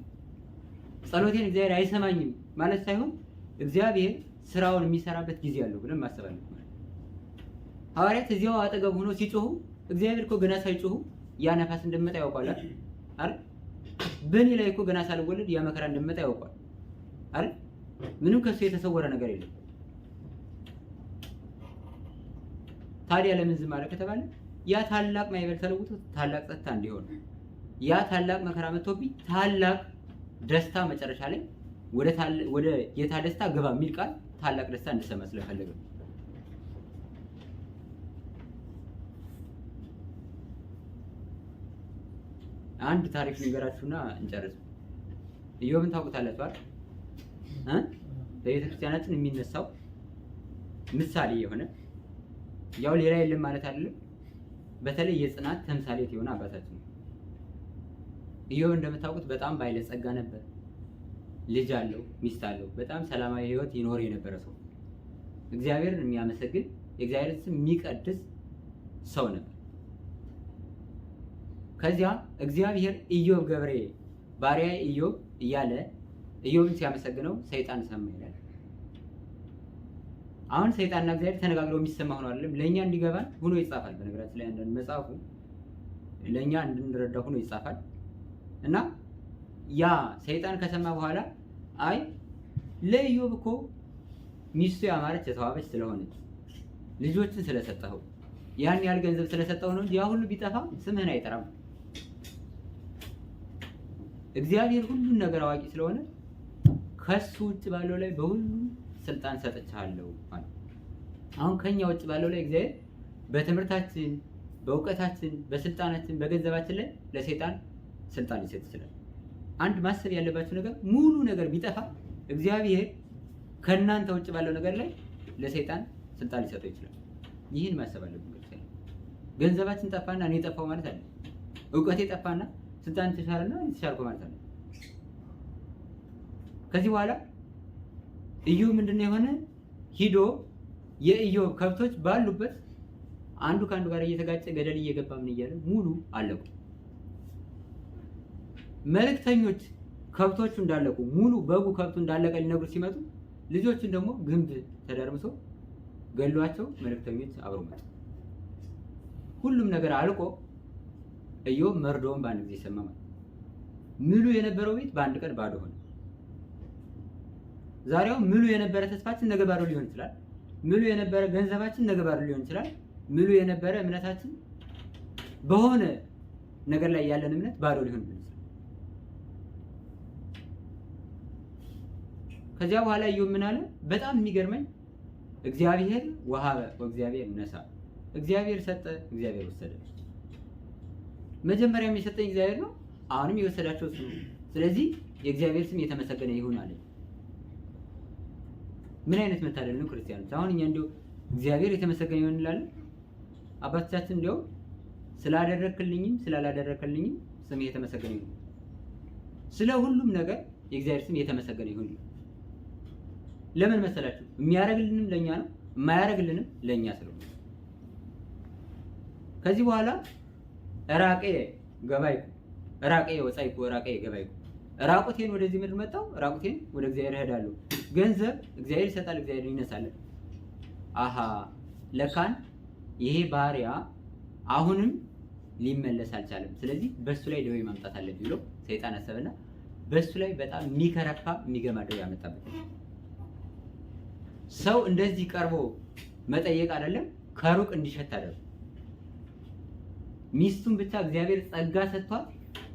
ጸሎቴን እግዚአብሔር አይሰማኝም ማለት ሳይሆን እግዚአብሔር ስራውን የሚሰራበት ጊዜ አለው ብለን ማሰብ አለብን። ሐዋርያት እዚያው አጠገብ ሆኖ ሲጮሁ እግዚአብሔር እኮ ገና ሳይጮሁ ያ ነፋስ እንደመጣ ያውቃል አይደል? በእኔ ላይ እኮ ገና ሳልወለድ ያ መከራ እንደመጣ ያውቃል አይደል? ምንም ከሱ የተሰወረ ነገር የለም። ታዲያ ለምን ዝም አለ ከተባለ ያ ታላቅ ማዕበል ተለውጦ ታላቅ ጸጥታ እንዲሆን፣ ያ ታላቅ መከራ መጥቶብኝ ታላቅ ደስታ መጨረሻ ላይ ወደ ጌታ ደስታ ግባ የሚል ቃል ታላቅ ደስታ እንድሰማ ስለፈለገ። አንድ ታሪክ ልንገራችሁና እንጨርስ። ኢዮብን ታውቁታላችሁ አይደል? በቤተ ክርስቲያናችን የሚነሳው ምሳሌ የሆነ ያው ሌላ የለም ማለት አይደለም። በተለይ የጽናት ተምሳሌት የሆነ አባታችን ነው። ኢዮብ እንደምታውቁት በጣም ባለጸጋ ነበር። ልጅ አለው፣ ሚስት አለው። በጣም ሰላማዊ ሕይወት ይኖር የነበረ ሰው፣ እግዚአብሔርን የሚያመሰግን፣ የእግዚአብሔርን ስም የሚቀድስ ሰው ነበር። ከዚያ እግዚአብሔር ኢዮብ ገብሬ ባሪያዬ ኢዮብ እያለ ኢዮብን ሲያመሰግነው ሰይጣን ሰማ ይላል። አሁን ሰይጣንና እግዚአብሔር ተነጋግረው የሚሰማ ሆኖ አይደለም፣ ለእኛ እንዲገባን ሆኖ ይጻፋል። በነገራችን ላይ አንዳንድ መጽሐፉ ለእኛ እንድንረዳ ሆኖ ይጻፋል። እና ያ ሰይጣን ከሰማ በኋላ አይ ለኢዮብ እኮ ሚስቱ ያማረች የተዋበች ስለሆነች፣ ልጆችን ስለሰጠኸው፣ ያን ያህል ገንዘብ ስለሰጠው ነው እንጂ ያ ሁሉ ቢጠፋ ስምህን አይጠራም። እግዚአብሔር ሁሉን ነገር አዋቂ ስለሆነ ከሱ ውጭ ባለው ላይ በሁሉ ስልጣን ሰጥቻለሁ ማለት። አሁን ከኛ ውጭ ባለው ላይ እግዚአብሔር በትምህርታችን፣ በእውቀታችን፣ በስልጣናችን፣ በገንዘባችን ላይ ለሰይጣን ስልጣን ሊሰጥ ይችላል። አንድ ማሰብ ያለባችሁ ነገር ሙሉ ነገር ቢጠፋ እግዚአብሔር ከእናንተ ውጭ ባለው ነገር ላይ ለሰይጣን ስልጣን ሊሰጠው ይችላል። ይህን ማሰብ አለብን። ክርስቲያን ገንዘባችን ጠፋና እኔ ጠፋው ማለት አለ። እውቀቴ ጠፋና ስልጣን ተሻረና እኔ ተሻርኩ ማለት አለ። ከዚህ በኋላ ኢዮብ ምንድነው የሆነ፣ ሂዶ የኢዮብ ከብቶች ባሉበት አንዱ ከአንዱ ጋር እየተጋጨ ገደል እየገባ ምን እያለ ሙሉ አለቁ። መልእክተኞች ከብቶቹ እንዳለቁ፣ ሙሉ በጉ ከብቱ እንዳለቀ ሊነግሩ ሲመጡ ልጆቹን ደግሞ ግንብ ተደርምሶ ገሏቸው መልእክተኞች አብረው መጡ። ሁሉም ነገር አልቆ ኢዮብ መርዶውን በአንድ ጊዜ ሰማ ማለት። ምሉ የነበረው ቤት በአንድ ቀን ባዶ ሆነ። ዛሬው ምሉ የነበረ ተስፋችን ነገ ባዶ ሊሆን ይችላል። ምሉ የነበረ ገንዘባችን ነገ ባዶ ሊሆን ይችላል። ምሉ የነበረ እምነታችን፣ በሆነ ነገር ላይ ያለን እምነት ባዶ ሊሆን ይችላል። ከዚያ በኋላ ኢዮብ ምን አለ? በጣም የሚገርመኝ እግዚአብሔር ወሀበ ወእግዚአብሔር ነሳ፣ እግዚአብሔር ሰጠ፣ እግዚአብሔር ወሰደ። መጀመሪያም የሰጠኝ እግዚአብሔር ነው፣ አሁንም የወሰዳቸው እሱ ነው። ስለዚህ የእግዚአብሔር ስም የተመሰገነ ይሁን አለ። ምን አይነት መታደል ነው ክርስቲያኖች! አሁን እኛ እንዲያው እግዚአብሔር የተመሰገነ ይሁን እንላለን። አባቶቻችን እንዲያው ስላደረክልኝም ስላላደረክልኝም ስምህ የተመሰገነ ይሁን፣ ስለ ሁሉም ነገር የእግዚአብሔር ስም የተመሰገነ ይሁን። ለምን መሰላችሁ? የሚያደርግልንም ለኛ ነው፣ የማያደርግልንም ለኛ ስለሆነ። ከዚህ በኋላ ዕራቅየ ገባእኩ ዕራቅየ ወጻእኩ ዕራቅየ ገባእኩ፣ ራቁቴን ወደዚህ ምድር መጣሁ፣ ራቁቴን ወደ እግዚአብሔር እሄዳለሁ። ገንዘብ እግዚአብሔር ይሰጣል፣ እግዚአብሔር ይነሳል። አሃ ለካን ይሄ ባሪያ አሁንም ሊመለስ አልቻለም። ስለዚህ በሱ ላይ ደዌ ማምጣት አለብኝ ብሎ ሰይጣን አሰበና በሱ ላይ በጣም የሚከረፋ የሚገማ ደዌ ያመጣበት። ሰው እንደዚህ ቀርቦ መጠየቅ አይደለም፣ ከሩቅ እንዲሸት አደረገ። ሚስቱን ብቻ እግዚአብሔር ጸጋ ሰጥቷት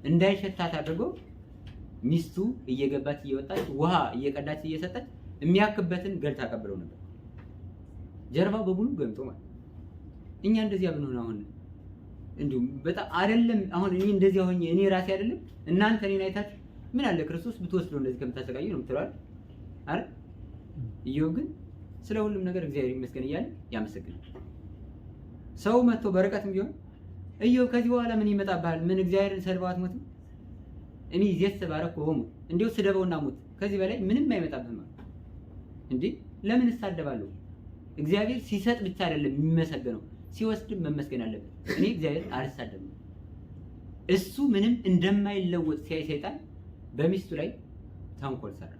እንዳይሸታት አድርጎ ሚስቱ እየገባች እየወጣች ውሃ እየቀዳች እየሰጠች የሚያክበትን ገል ታቀብለው ነበር። ጀርባው በሙሉ ገምጦ ማለት። እኛ እንደዚያ ብንሆን አሁን እንዲሁ በጣም አይደለም። አሁን እኔ እንደዚያ ሆኜ እኔ ራሴ አይደለም እናንተ እኔን አይታችሁ ምን አለ ክርስቶስ ብትወስደው እንደዚህ ከምታሰቃዩ ነው የምትለው አይደል? ኢዮብ ግን ስለ ሁሉም ነገር እግዚአብሔር ይመስገን እያለ ያመሰግናል። ሰው መጥቶ በርቀትም ቢሆን ኢዮብ ከዚህ በኋላ ምን ይመጣብሃል? ምን እግዚአብሔርን ሰድበው አትሞትም? እኔ ዜስ ባረክ ሆሙ እንዲሁ ስደበውና ሙት፣ ከዚህ በላይ ምንም አይመጣብህም ማለት እንዴ። ለምን እሳደባለሁ? እግዚአብሔር ሲሰጥ ብቻ አይደለም የሚመሰገነው፣ ሲወስድም መመስገን አለበት። እኔ እግዚአብሔር አልሳደብም። እሱ ምንም እንደማይለወጥ ሲያይ ሰይጣን በሚስቱ ላይ ተንኮል ሰራ።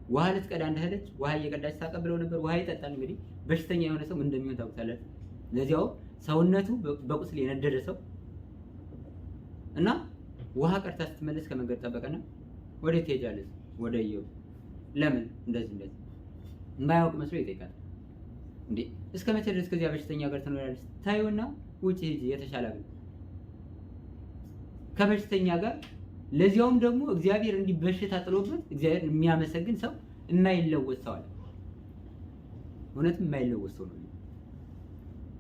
ውሃ ልትቀዳ እንደሄደች ውሃ እየቀዳች ታቀብለው ነበር። ውሃ ይጠጣል። እንግዲህ በሽተኛ የሆነ ሰው ምን እንደሚሆን ታውቁታላችሁ። ለዚያው ሰውነቱ በቁስል የነደደ ሰው እና ውሃ ቀድታ ስትመለስ ከመንገድ ጠበቀና ወዴት ትሄጃለሽ? ወደ ኢዮብ። ለምን? እንደዚህ እንደዚህ የማያውቅ መስሎ ይጠይቃል። እንዴ እስከ መቼ ድረስ ከዚያ በሽተኛ ጋር ትኖሪያለሽ? ታዩና ውጭ ሂጂ የተሻለ አግኝ ከበሽተኛ ጋር፣ ለዚያውም ደግሞ እግዚአብሔር እንዲህ በሽታ ጥሎበት እግዚአብሔር የሚያመሰግን ሰው የማይለወጥ ሰው አለ። እውነትም የማይለወጥ ሰው ነው።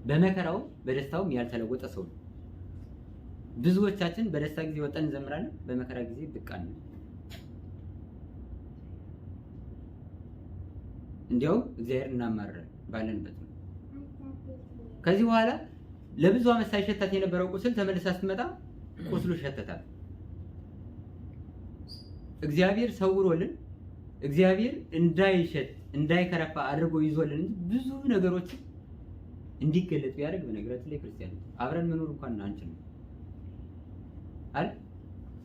በመከራውም በደስታውም ያልተለወጠ ሰው ነው። ብዙዎቻችን በደስታ ጊዜ ወጠን እንዘምራለን፣ በመከራ ጊዜ ብቅ አንልም። እንዲያውም እግዚአብሔር እናማርራለን ባለንበት ነው። ከዚህ በኋላ ለብዙ ዓመት ሳይሸታት የነበረው ቁስል ተመልሳ ስትመጣ ቁስሉ ሸተታል። እግዚአብሔር ሰውሮልን እግዚአብሔር እንዳይሸት እንዳይከረፋ አድርጎ ይዞልን እንጂ ብዙ ነገሮች እንዲገለጥ ቢያደርግ በነገራችን ላይ ክርስቲያን አብረን መኖር እንኳን አንችልም አይደል?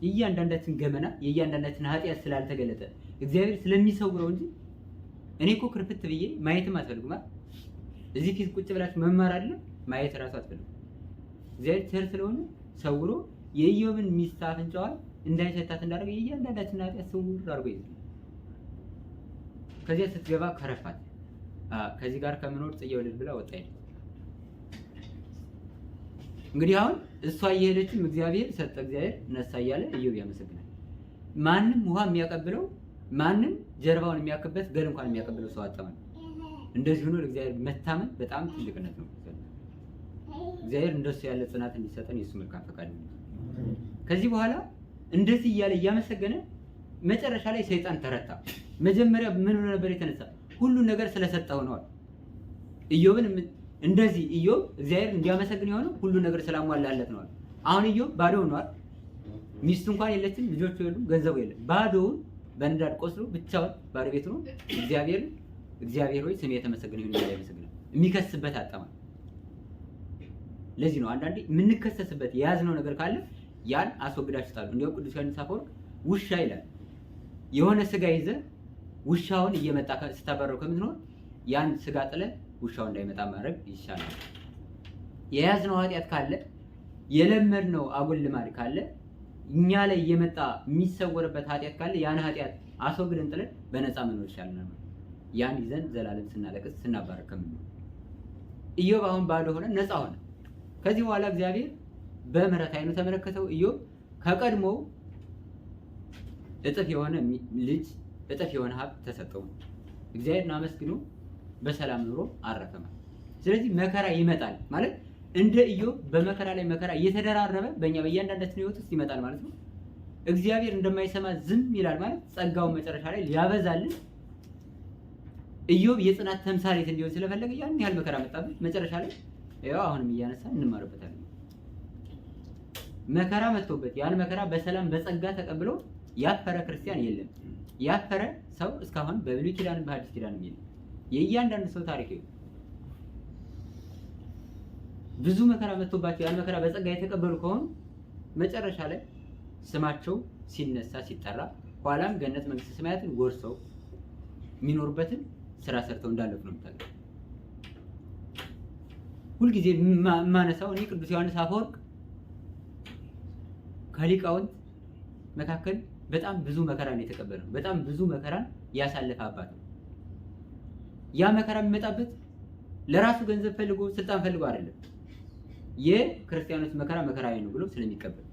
የእያንዳንዳችን ገመና የእያንዳንዳችን ኃጢአት ስላልተገለጠ እግዚአብሔር ስለሚሰውረው እንጂ እኔ እኮ ክርፍት ብዬ ማየትም አትፈልጉም አይደል? እዚህ ፊት ቁጭ ብላችሁ መማር አለ ማየት እራሱ አትፈልጉም። እግዚአብሔር ቸር ስለሆነ ሰውሮ የኢዮብን ሚስት አፍንጫዋን እንዳይሸታት እንዳደረገ የእያንዳንዳችን ኃጢአት ስውር አድርጎ ይይዛል። ከዚያ ስትገባ ከረፋት። ከዚህ ጋር ከምኖር ጽየው ልል ብላ ወጣ ሄደች። እንግዲህ አሁን እሷ እየሄደችም እግዚአብሔር ሰጠ እግዚአብሔር ነሳ እያለ ኢዮብ ያመሰግናል። ማንም ውሃ የሚያቀብለው ማንም ጀርባውን የሚያክበት ገል እንኳን የሚያቀብለው ሰው አጣ። እንደዚህ ሆኖ ለእግዚአብሔር መታመን በጣም ትልቅነት ነው። እግዚአብሔር እንደሱ ያለ ጽናት እንዲሰጠን የሱ መልካም ፈቃድ ነው። ከዚህ በኋላ እንደዚህ እያለ እያመሰገነ መጨረሻ ላይ ሰይጣን ተረታ። መጀመሪያ ምን ሆኖ ነበር የተነሳ? ሁሉን ነገር ስለሰጠው ነው። ኢዮብን እንደዚህ ኢዮብ እግዚአብሔር እንዲያመሰግን የሆነው ሁሉን ነገር ስላሟላለት ነው። አሁን ኢዮብ ባዶ ሆኗል። ሚስቱ እንኳን የለችም፣ ልጆቹ የሉም፣ ገንዘቡ የለም። ባዶውን በንዳድ ቆስሎ ብቻውን ባዶ ቤት ነው። እግዚአብሔር እግዚአብሔር ሆይ ስም የተመሰገነ ይሁን እያለ ያመሰግናል። የሚከስበት አጣማ። ለዚህ ነው አንዳንዴ የምንከሰስበት የያዝነው ነገር ካለ ያን አስወግዳችሁ ጣሉ። እንዲያውም ቅዱስ ዮሐንስ አፈወርቅ ውሻ ይላል የሆነ ስጋ ይዘህ ውሻውን እየመጣ ስታባረው ከምትኖር ያን ስጋ ጥለ ውሻው እንዳይመጣ ማድረግ ይሻላል። የያዝነው ኃጢአት ካለ የለመድነው አጉል ልማድ ካለ እኛ ላይ እየመጣ የሚሰወርበት ኃጢአት ካለ ያን ኃጢአት አስወግደን ጥለን በነፃ መኖር ይሻለናል። ያን ይዘን ዘላለም ስናለቅስ ስናባረር ከምንኖር ኢዮብ አሁን ባዶ ሆነ፣ ነፃ ሆነ። ከዚህ በኋላ እግዚአብሔር በምሕረት ዓይኑ ተመለከተው። ኢዮብ ከቀድሞው እጥፍ የሆነ ልጅ እጥፍ የሆነ ሀብት ተሰጠው። እግዚአብሔርን አመስግኖ በሰላም ኑሮ አረፈ። ስለዚህ መከራ ይመጣል ማለት እንደ ኢዮብ በመከራ ላይ መከራ እየተደራረበ በእኛ በእያንዳንዳችን ሕይወት ውስጥ ይመጣል ማለት ነው። እግዚአብሔር እንደማይሰማ ዝም ይላል ማለት ጸጋውን መጨረሻ ላይ ሊያበዛልን ኢዮብ የጽናት ተምሳሌት እንዲሆን ስለፈለገ ያን ያህል መከራ መጣበት። መጨረሻ ላይ ያው አሁንም እያነሳ እንማርበታለን። መከራ መጥቶበት ያን መከራ በሰላም በጸጋ ተቀብሎ ያፈረ ክርስቲያን የለም። ያፈረ ሰው እስካሁን በብሉይ ኪዳንም በሐዲስ ኪዳንም የለም። የእያንዳንዱ ሰው ታሪክ ይኸው ብዙ መከራ መጥቶባቸው ያን መከራ በጸጋ የተቀበሉ ከሆኑ መጨረሻ ላይ ስማቸው ሲነሳ ሲጠራ ኋላም ገነት መንግስተ ሰማያትን ወርሰው የሚኖሩበትን ስራ ሰርተው እንዳለፉ ነው የምታገኘው። ሁልጊዜ የማነሳው እኔ ቅዱስ ዮሐንስ አፈወርቅ ከሊቃውንት መካከል በጣም ብዙ መከራን የተቀበለ ነው። በጣም ብዙ መከራን ያሳለፈ አባት ነው። ያ መከራ የሚመጣበት ለራሱ ገንዘብ ፈልጎ ስልጣን ፈልጎ አይደለም። የክርስቲያኖች መከራ መከራዬ ነው ብሎ ስለሚቀበል፣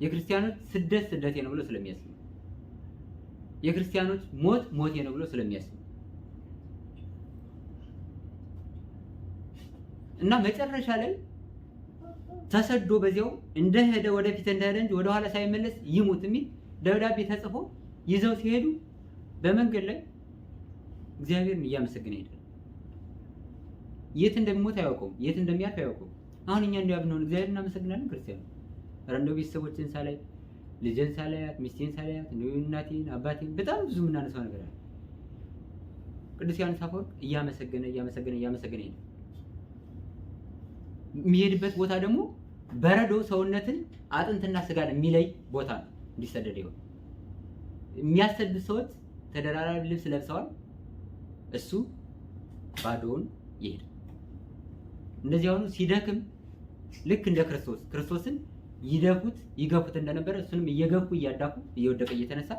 የክርስቲያኖች ስደት ስደቴ ነው ብሎ ስለሚያስብ፣ የክርስቲያኖች ሞት ሞቴ ነው ብሎ ስለሚያስብ እና መጨረሻ ላይ ተሰዶ በዚያው እንደሄደ ወደፊት እንደሄደ እንጂ ወደኋላ ሳይመለስ ይሙት የሚል ደብዳቤ ተጽፎ ይዘው ሲሄዱ በመንገድ ላይ እግዚአብሔርን እያመሰገነ ሄደ። የት እንደሚሞት አያውቀውም፣ የት እንደሚያርፍ አያውቀውም። አሁን እኛ እንዲያ ብንሆን እግዚአብሔርን እናመሰግናለን? ክርስቲያን ኧረ እንደው ቤተሰቦችን ሳላይ ልጄን ሳላያት ሚስቴን ሳላያት እንደው እናቴን አባቴን በጣም ብዙ የምናነሳው ነገር አለ። ቅዱስ ዮሐንስ አፈወርቅ እያመሰገነ እያመሰገነ እያመሰገነ ሄደ። የሚሄድበት ቦታ ደግሞ በረዶ ሰውነትን አጥንትና ስጋን የሚለይ ቦታ ነው። እንዲሰደድ ይሆን የሚያሰድዱት ሰዎች ተደራራቢ ልብስ ለብሰዋል። እሱ ባዶውን ይሄዳል። እንደዚህ አሁኑ ሲደክም ልክ እንደ ክርስቶስ ክርስቶስን ይደፉት ይገፉት እንደነበረ እሱንም እየገፉ እያዳፉ እየወደቀ እየተነሳ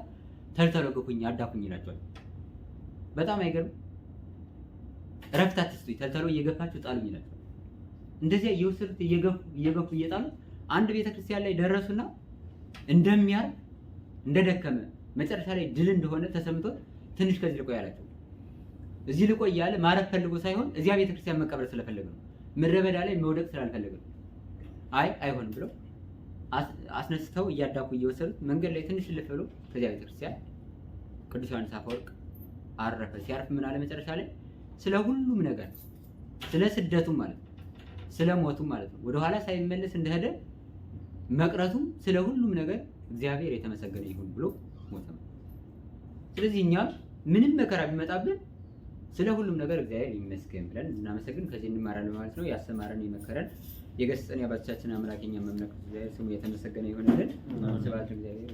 ተልተሎ ገፉኝ አዳፉኝ ይላቸዋል። በጣም አይገርም? እረፍት አትስጡኝ፣ ተልተሎ እየገፋችሁ ጣሉኝ ይላቸዋል። እንደዚያ እየወሰዱት እየገፉ እየገፉ እየጣሉት አንድ ቤተክርስቲያን ላይ ደረሱና እንደሚያርፍ እንደደከመ መጨረሻ ላይ ድል እንደሆነ ተሰምቶት ትንሽ ከዚህ ልቆይ አላቸው። እዚህ ልቆይ እያለ ማረፍ ፈልጎ ሳይሆን እዚያ ቤተክርስቲያን መቀበር ስለፈለገ ነው። ምድረ በዳ ላይ መውደቅ ስላልፈለገ ነው። አይ አይሆንም ብለው አስነስተው እያዳኩ እየወሰዱት መንገድ ላይ ትንሽ እልፍ ብሎ ከዚያ ቤተክርስቲያን ቅዱስ ዮሐንስ አፈወርቅ አረፈ። ሲያርፍ ምን አለ መጨረሻ ላይ? ስለ ሁሉም ነገር፣ ስለ ስደቱም ማለት ነው፣ ስለ ሞቱም ማለት ነው፣ ወደኋላ ሳይመለስ እንደሄደ መቅረቱም፣ ስለ ሁሉም ነገር እግዚአብሔር የተመሰገነ ይሁን ብሎ ሞተ። ስለዚህ እኛም ምንም መከራ ቢመጣብን ስለ ሁሉም ነገር እግዚአብሔር ይመስገን ብለን እንድናመሰግን ከዚህ እንማራለን ማለት ነው። ያስተማረን፣ የመከረን፣ የገሰጸን የአባቶቻችን አምላክ የእኛም አምላክ እግዚአብሔር ስሙ የተመሰገነ ይሁንልን። ስብሐት ለእግዚአብሔር።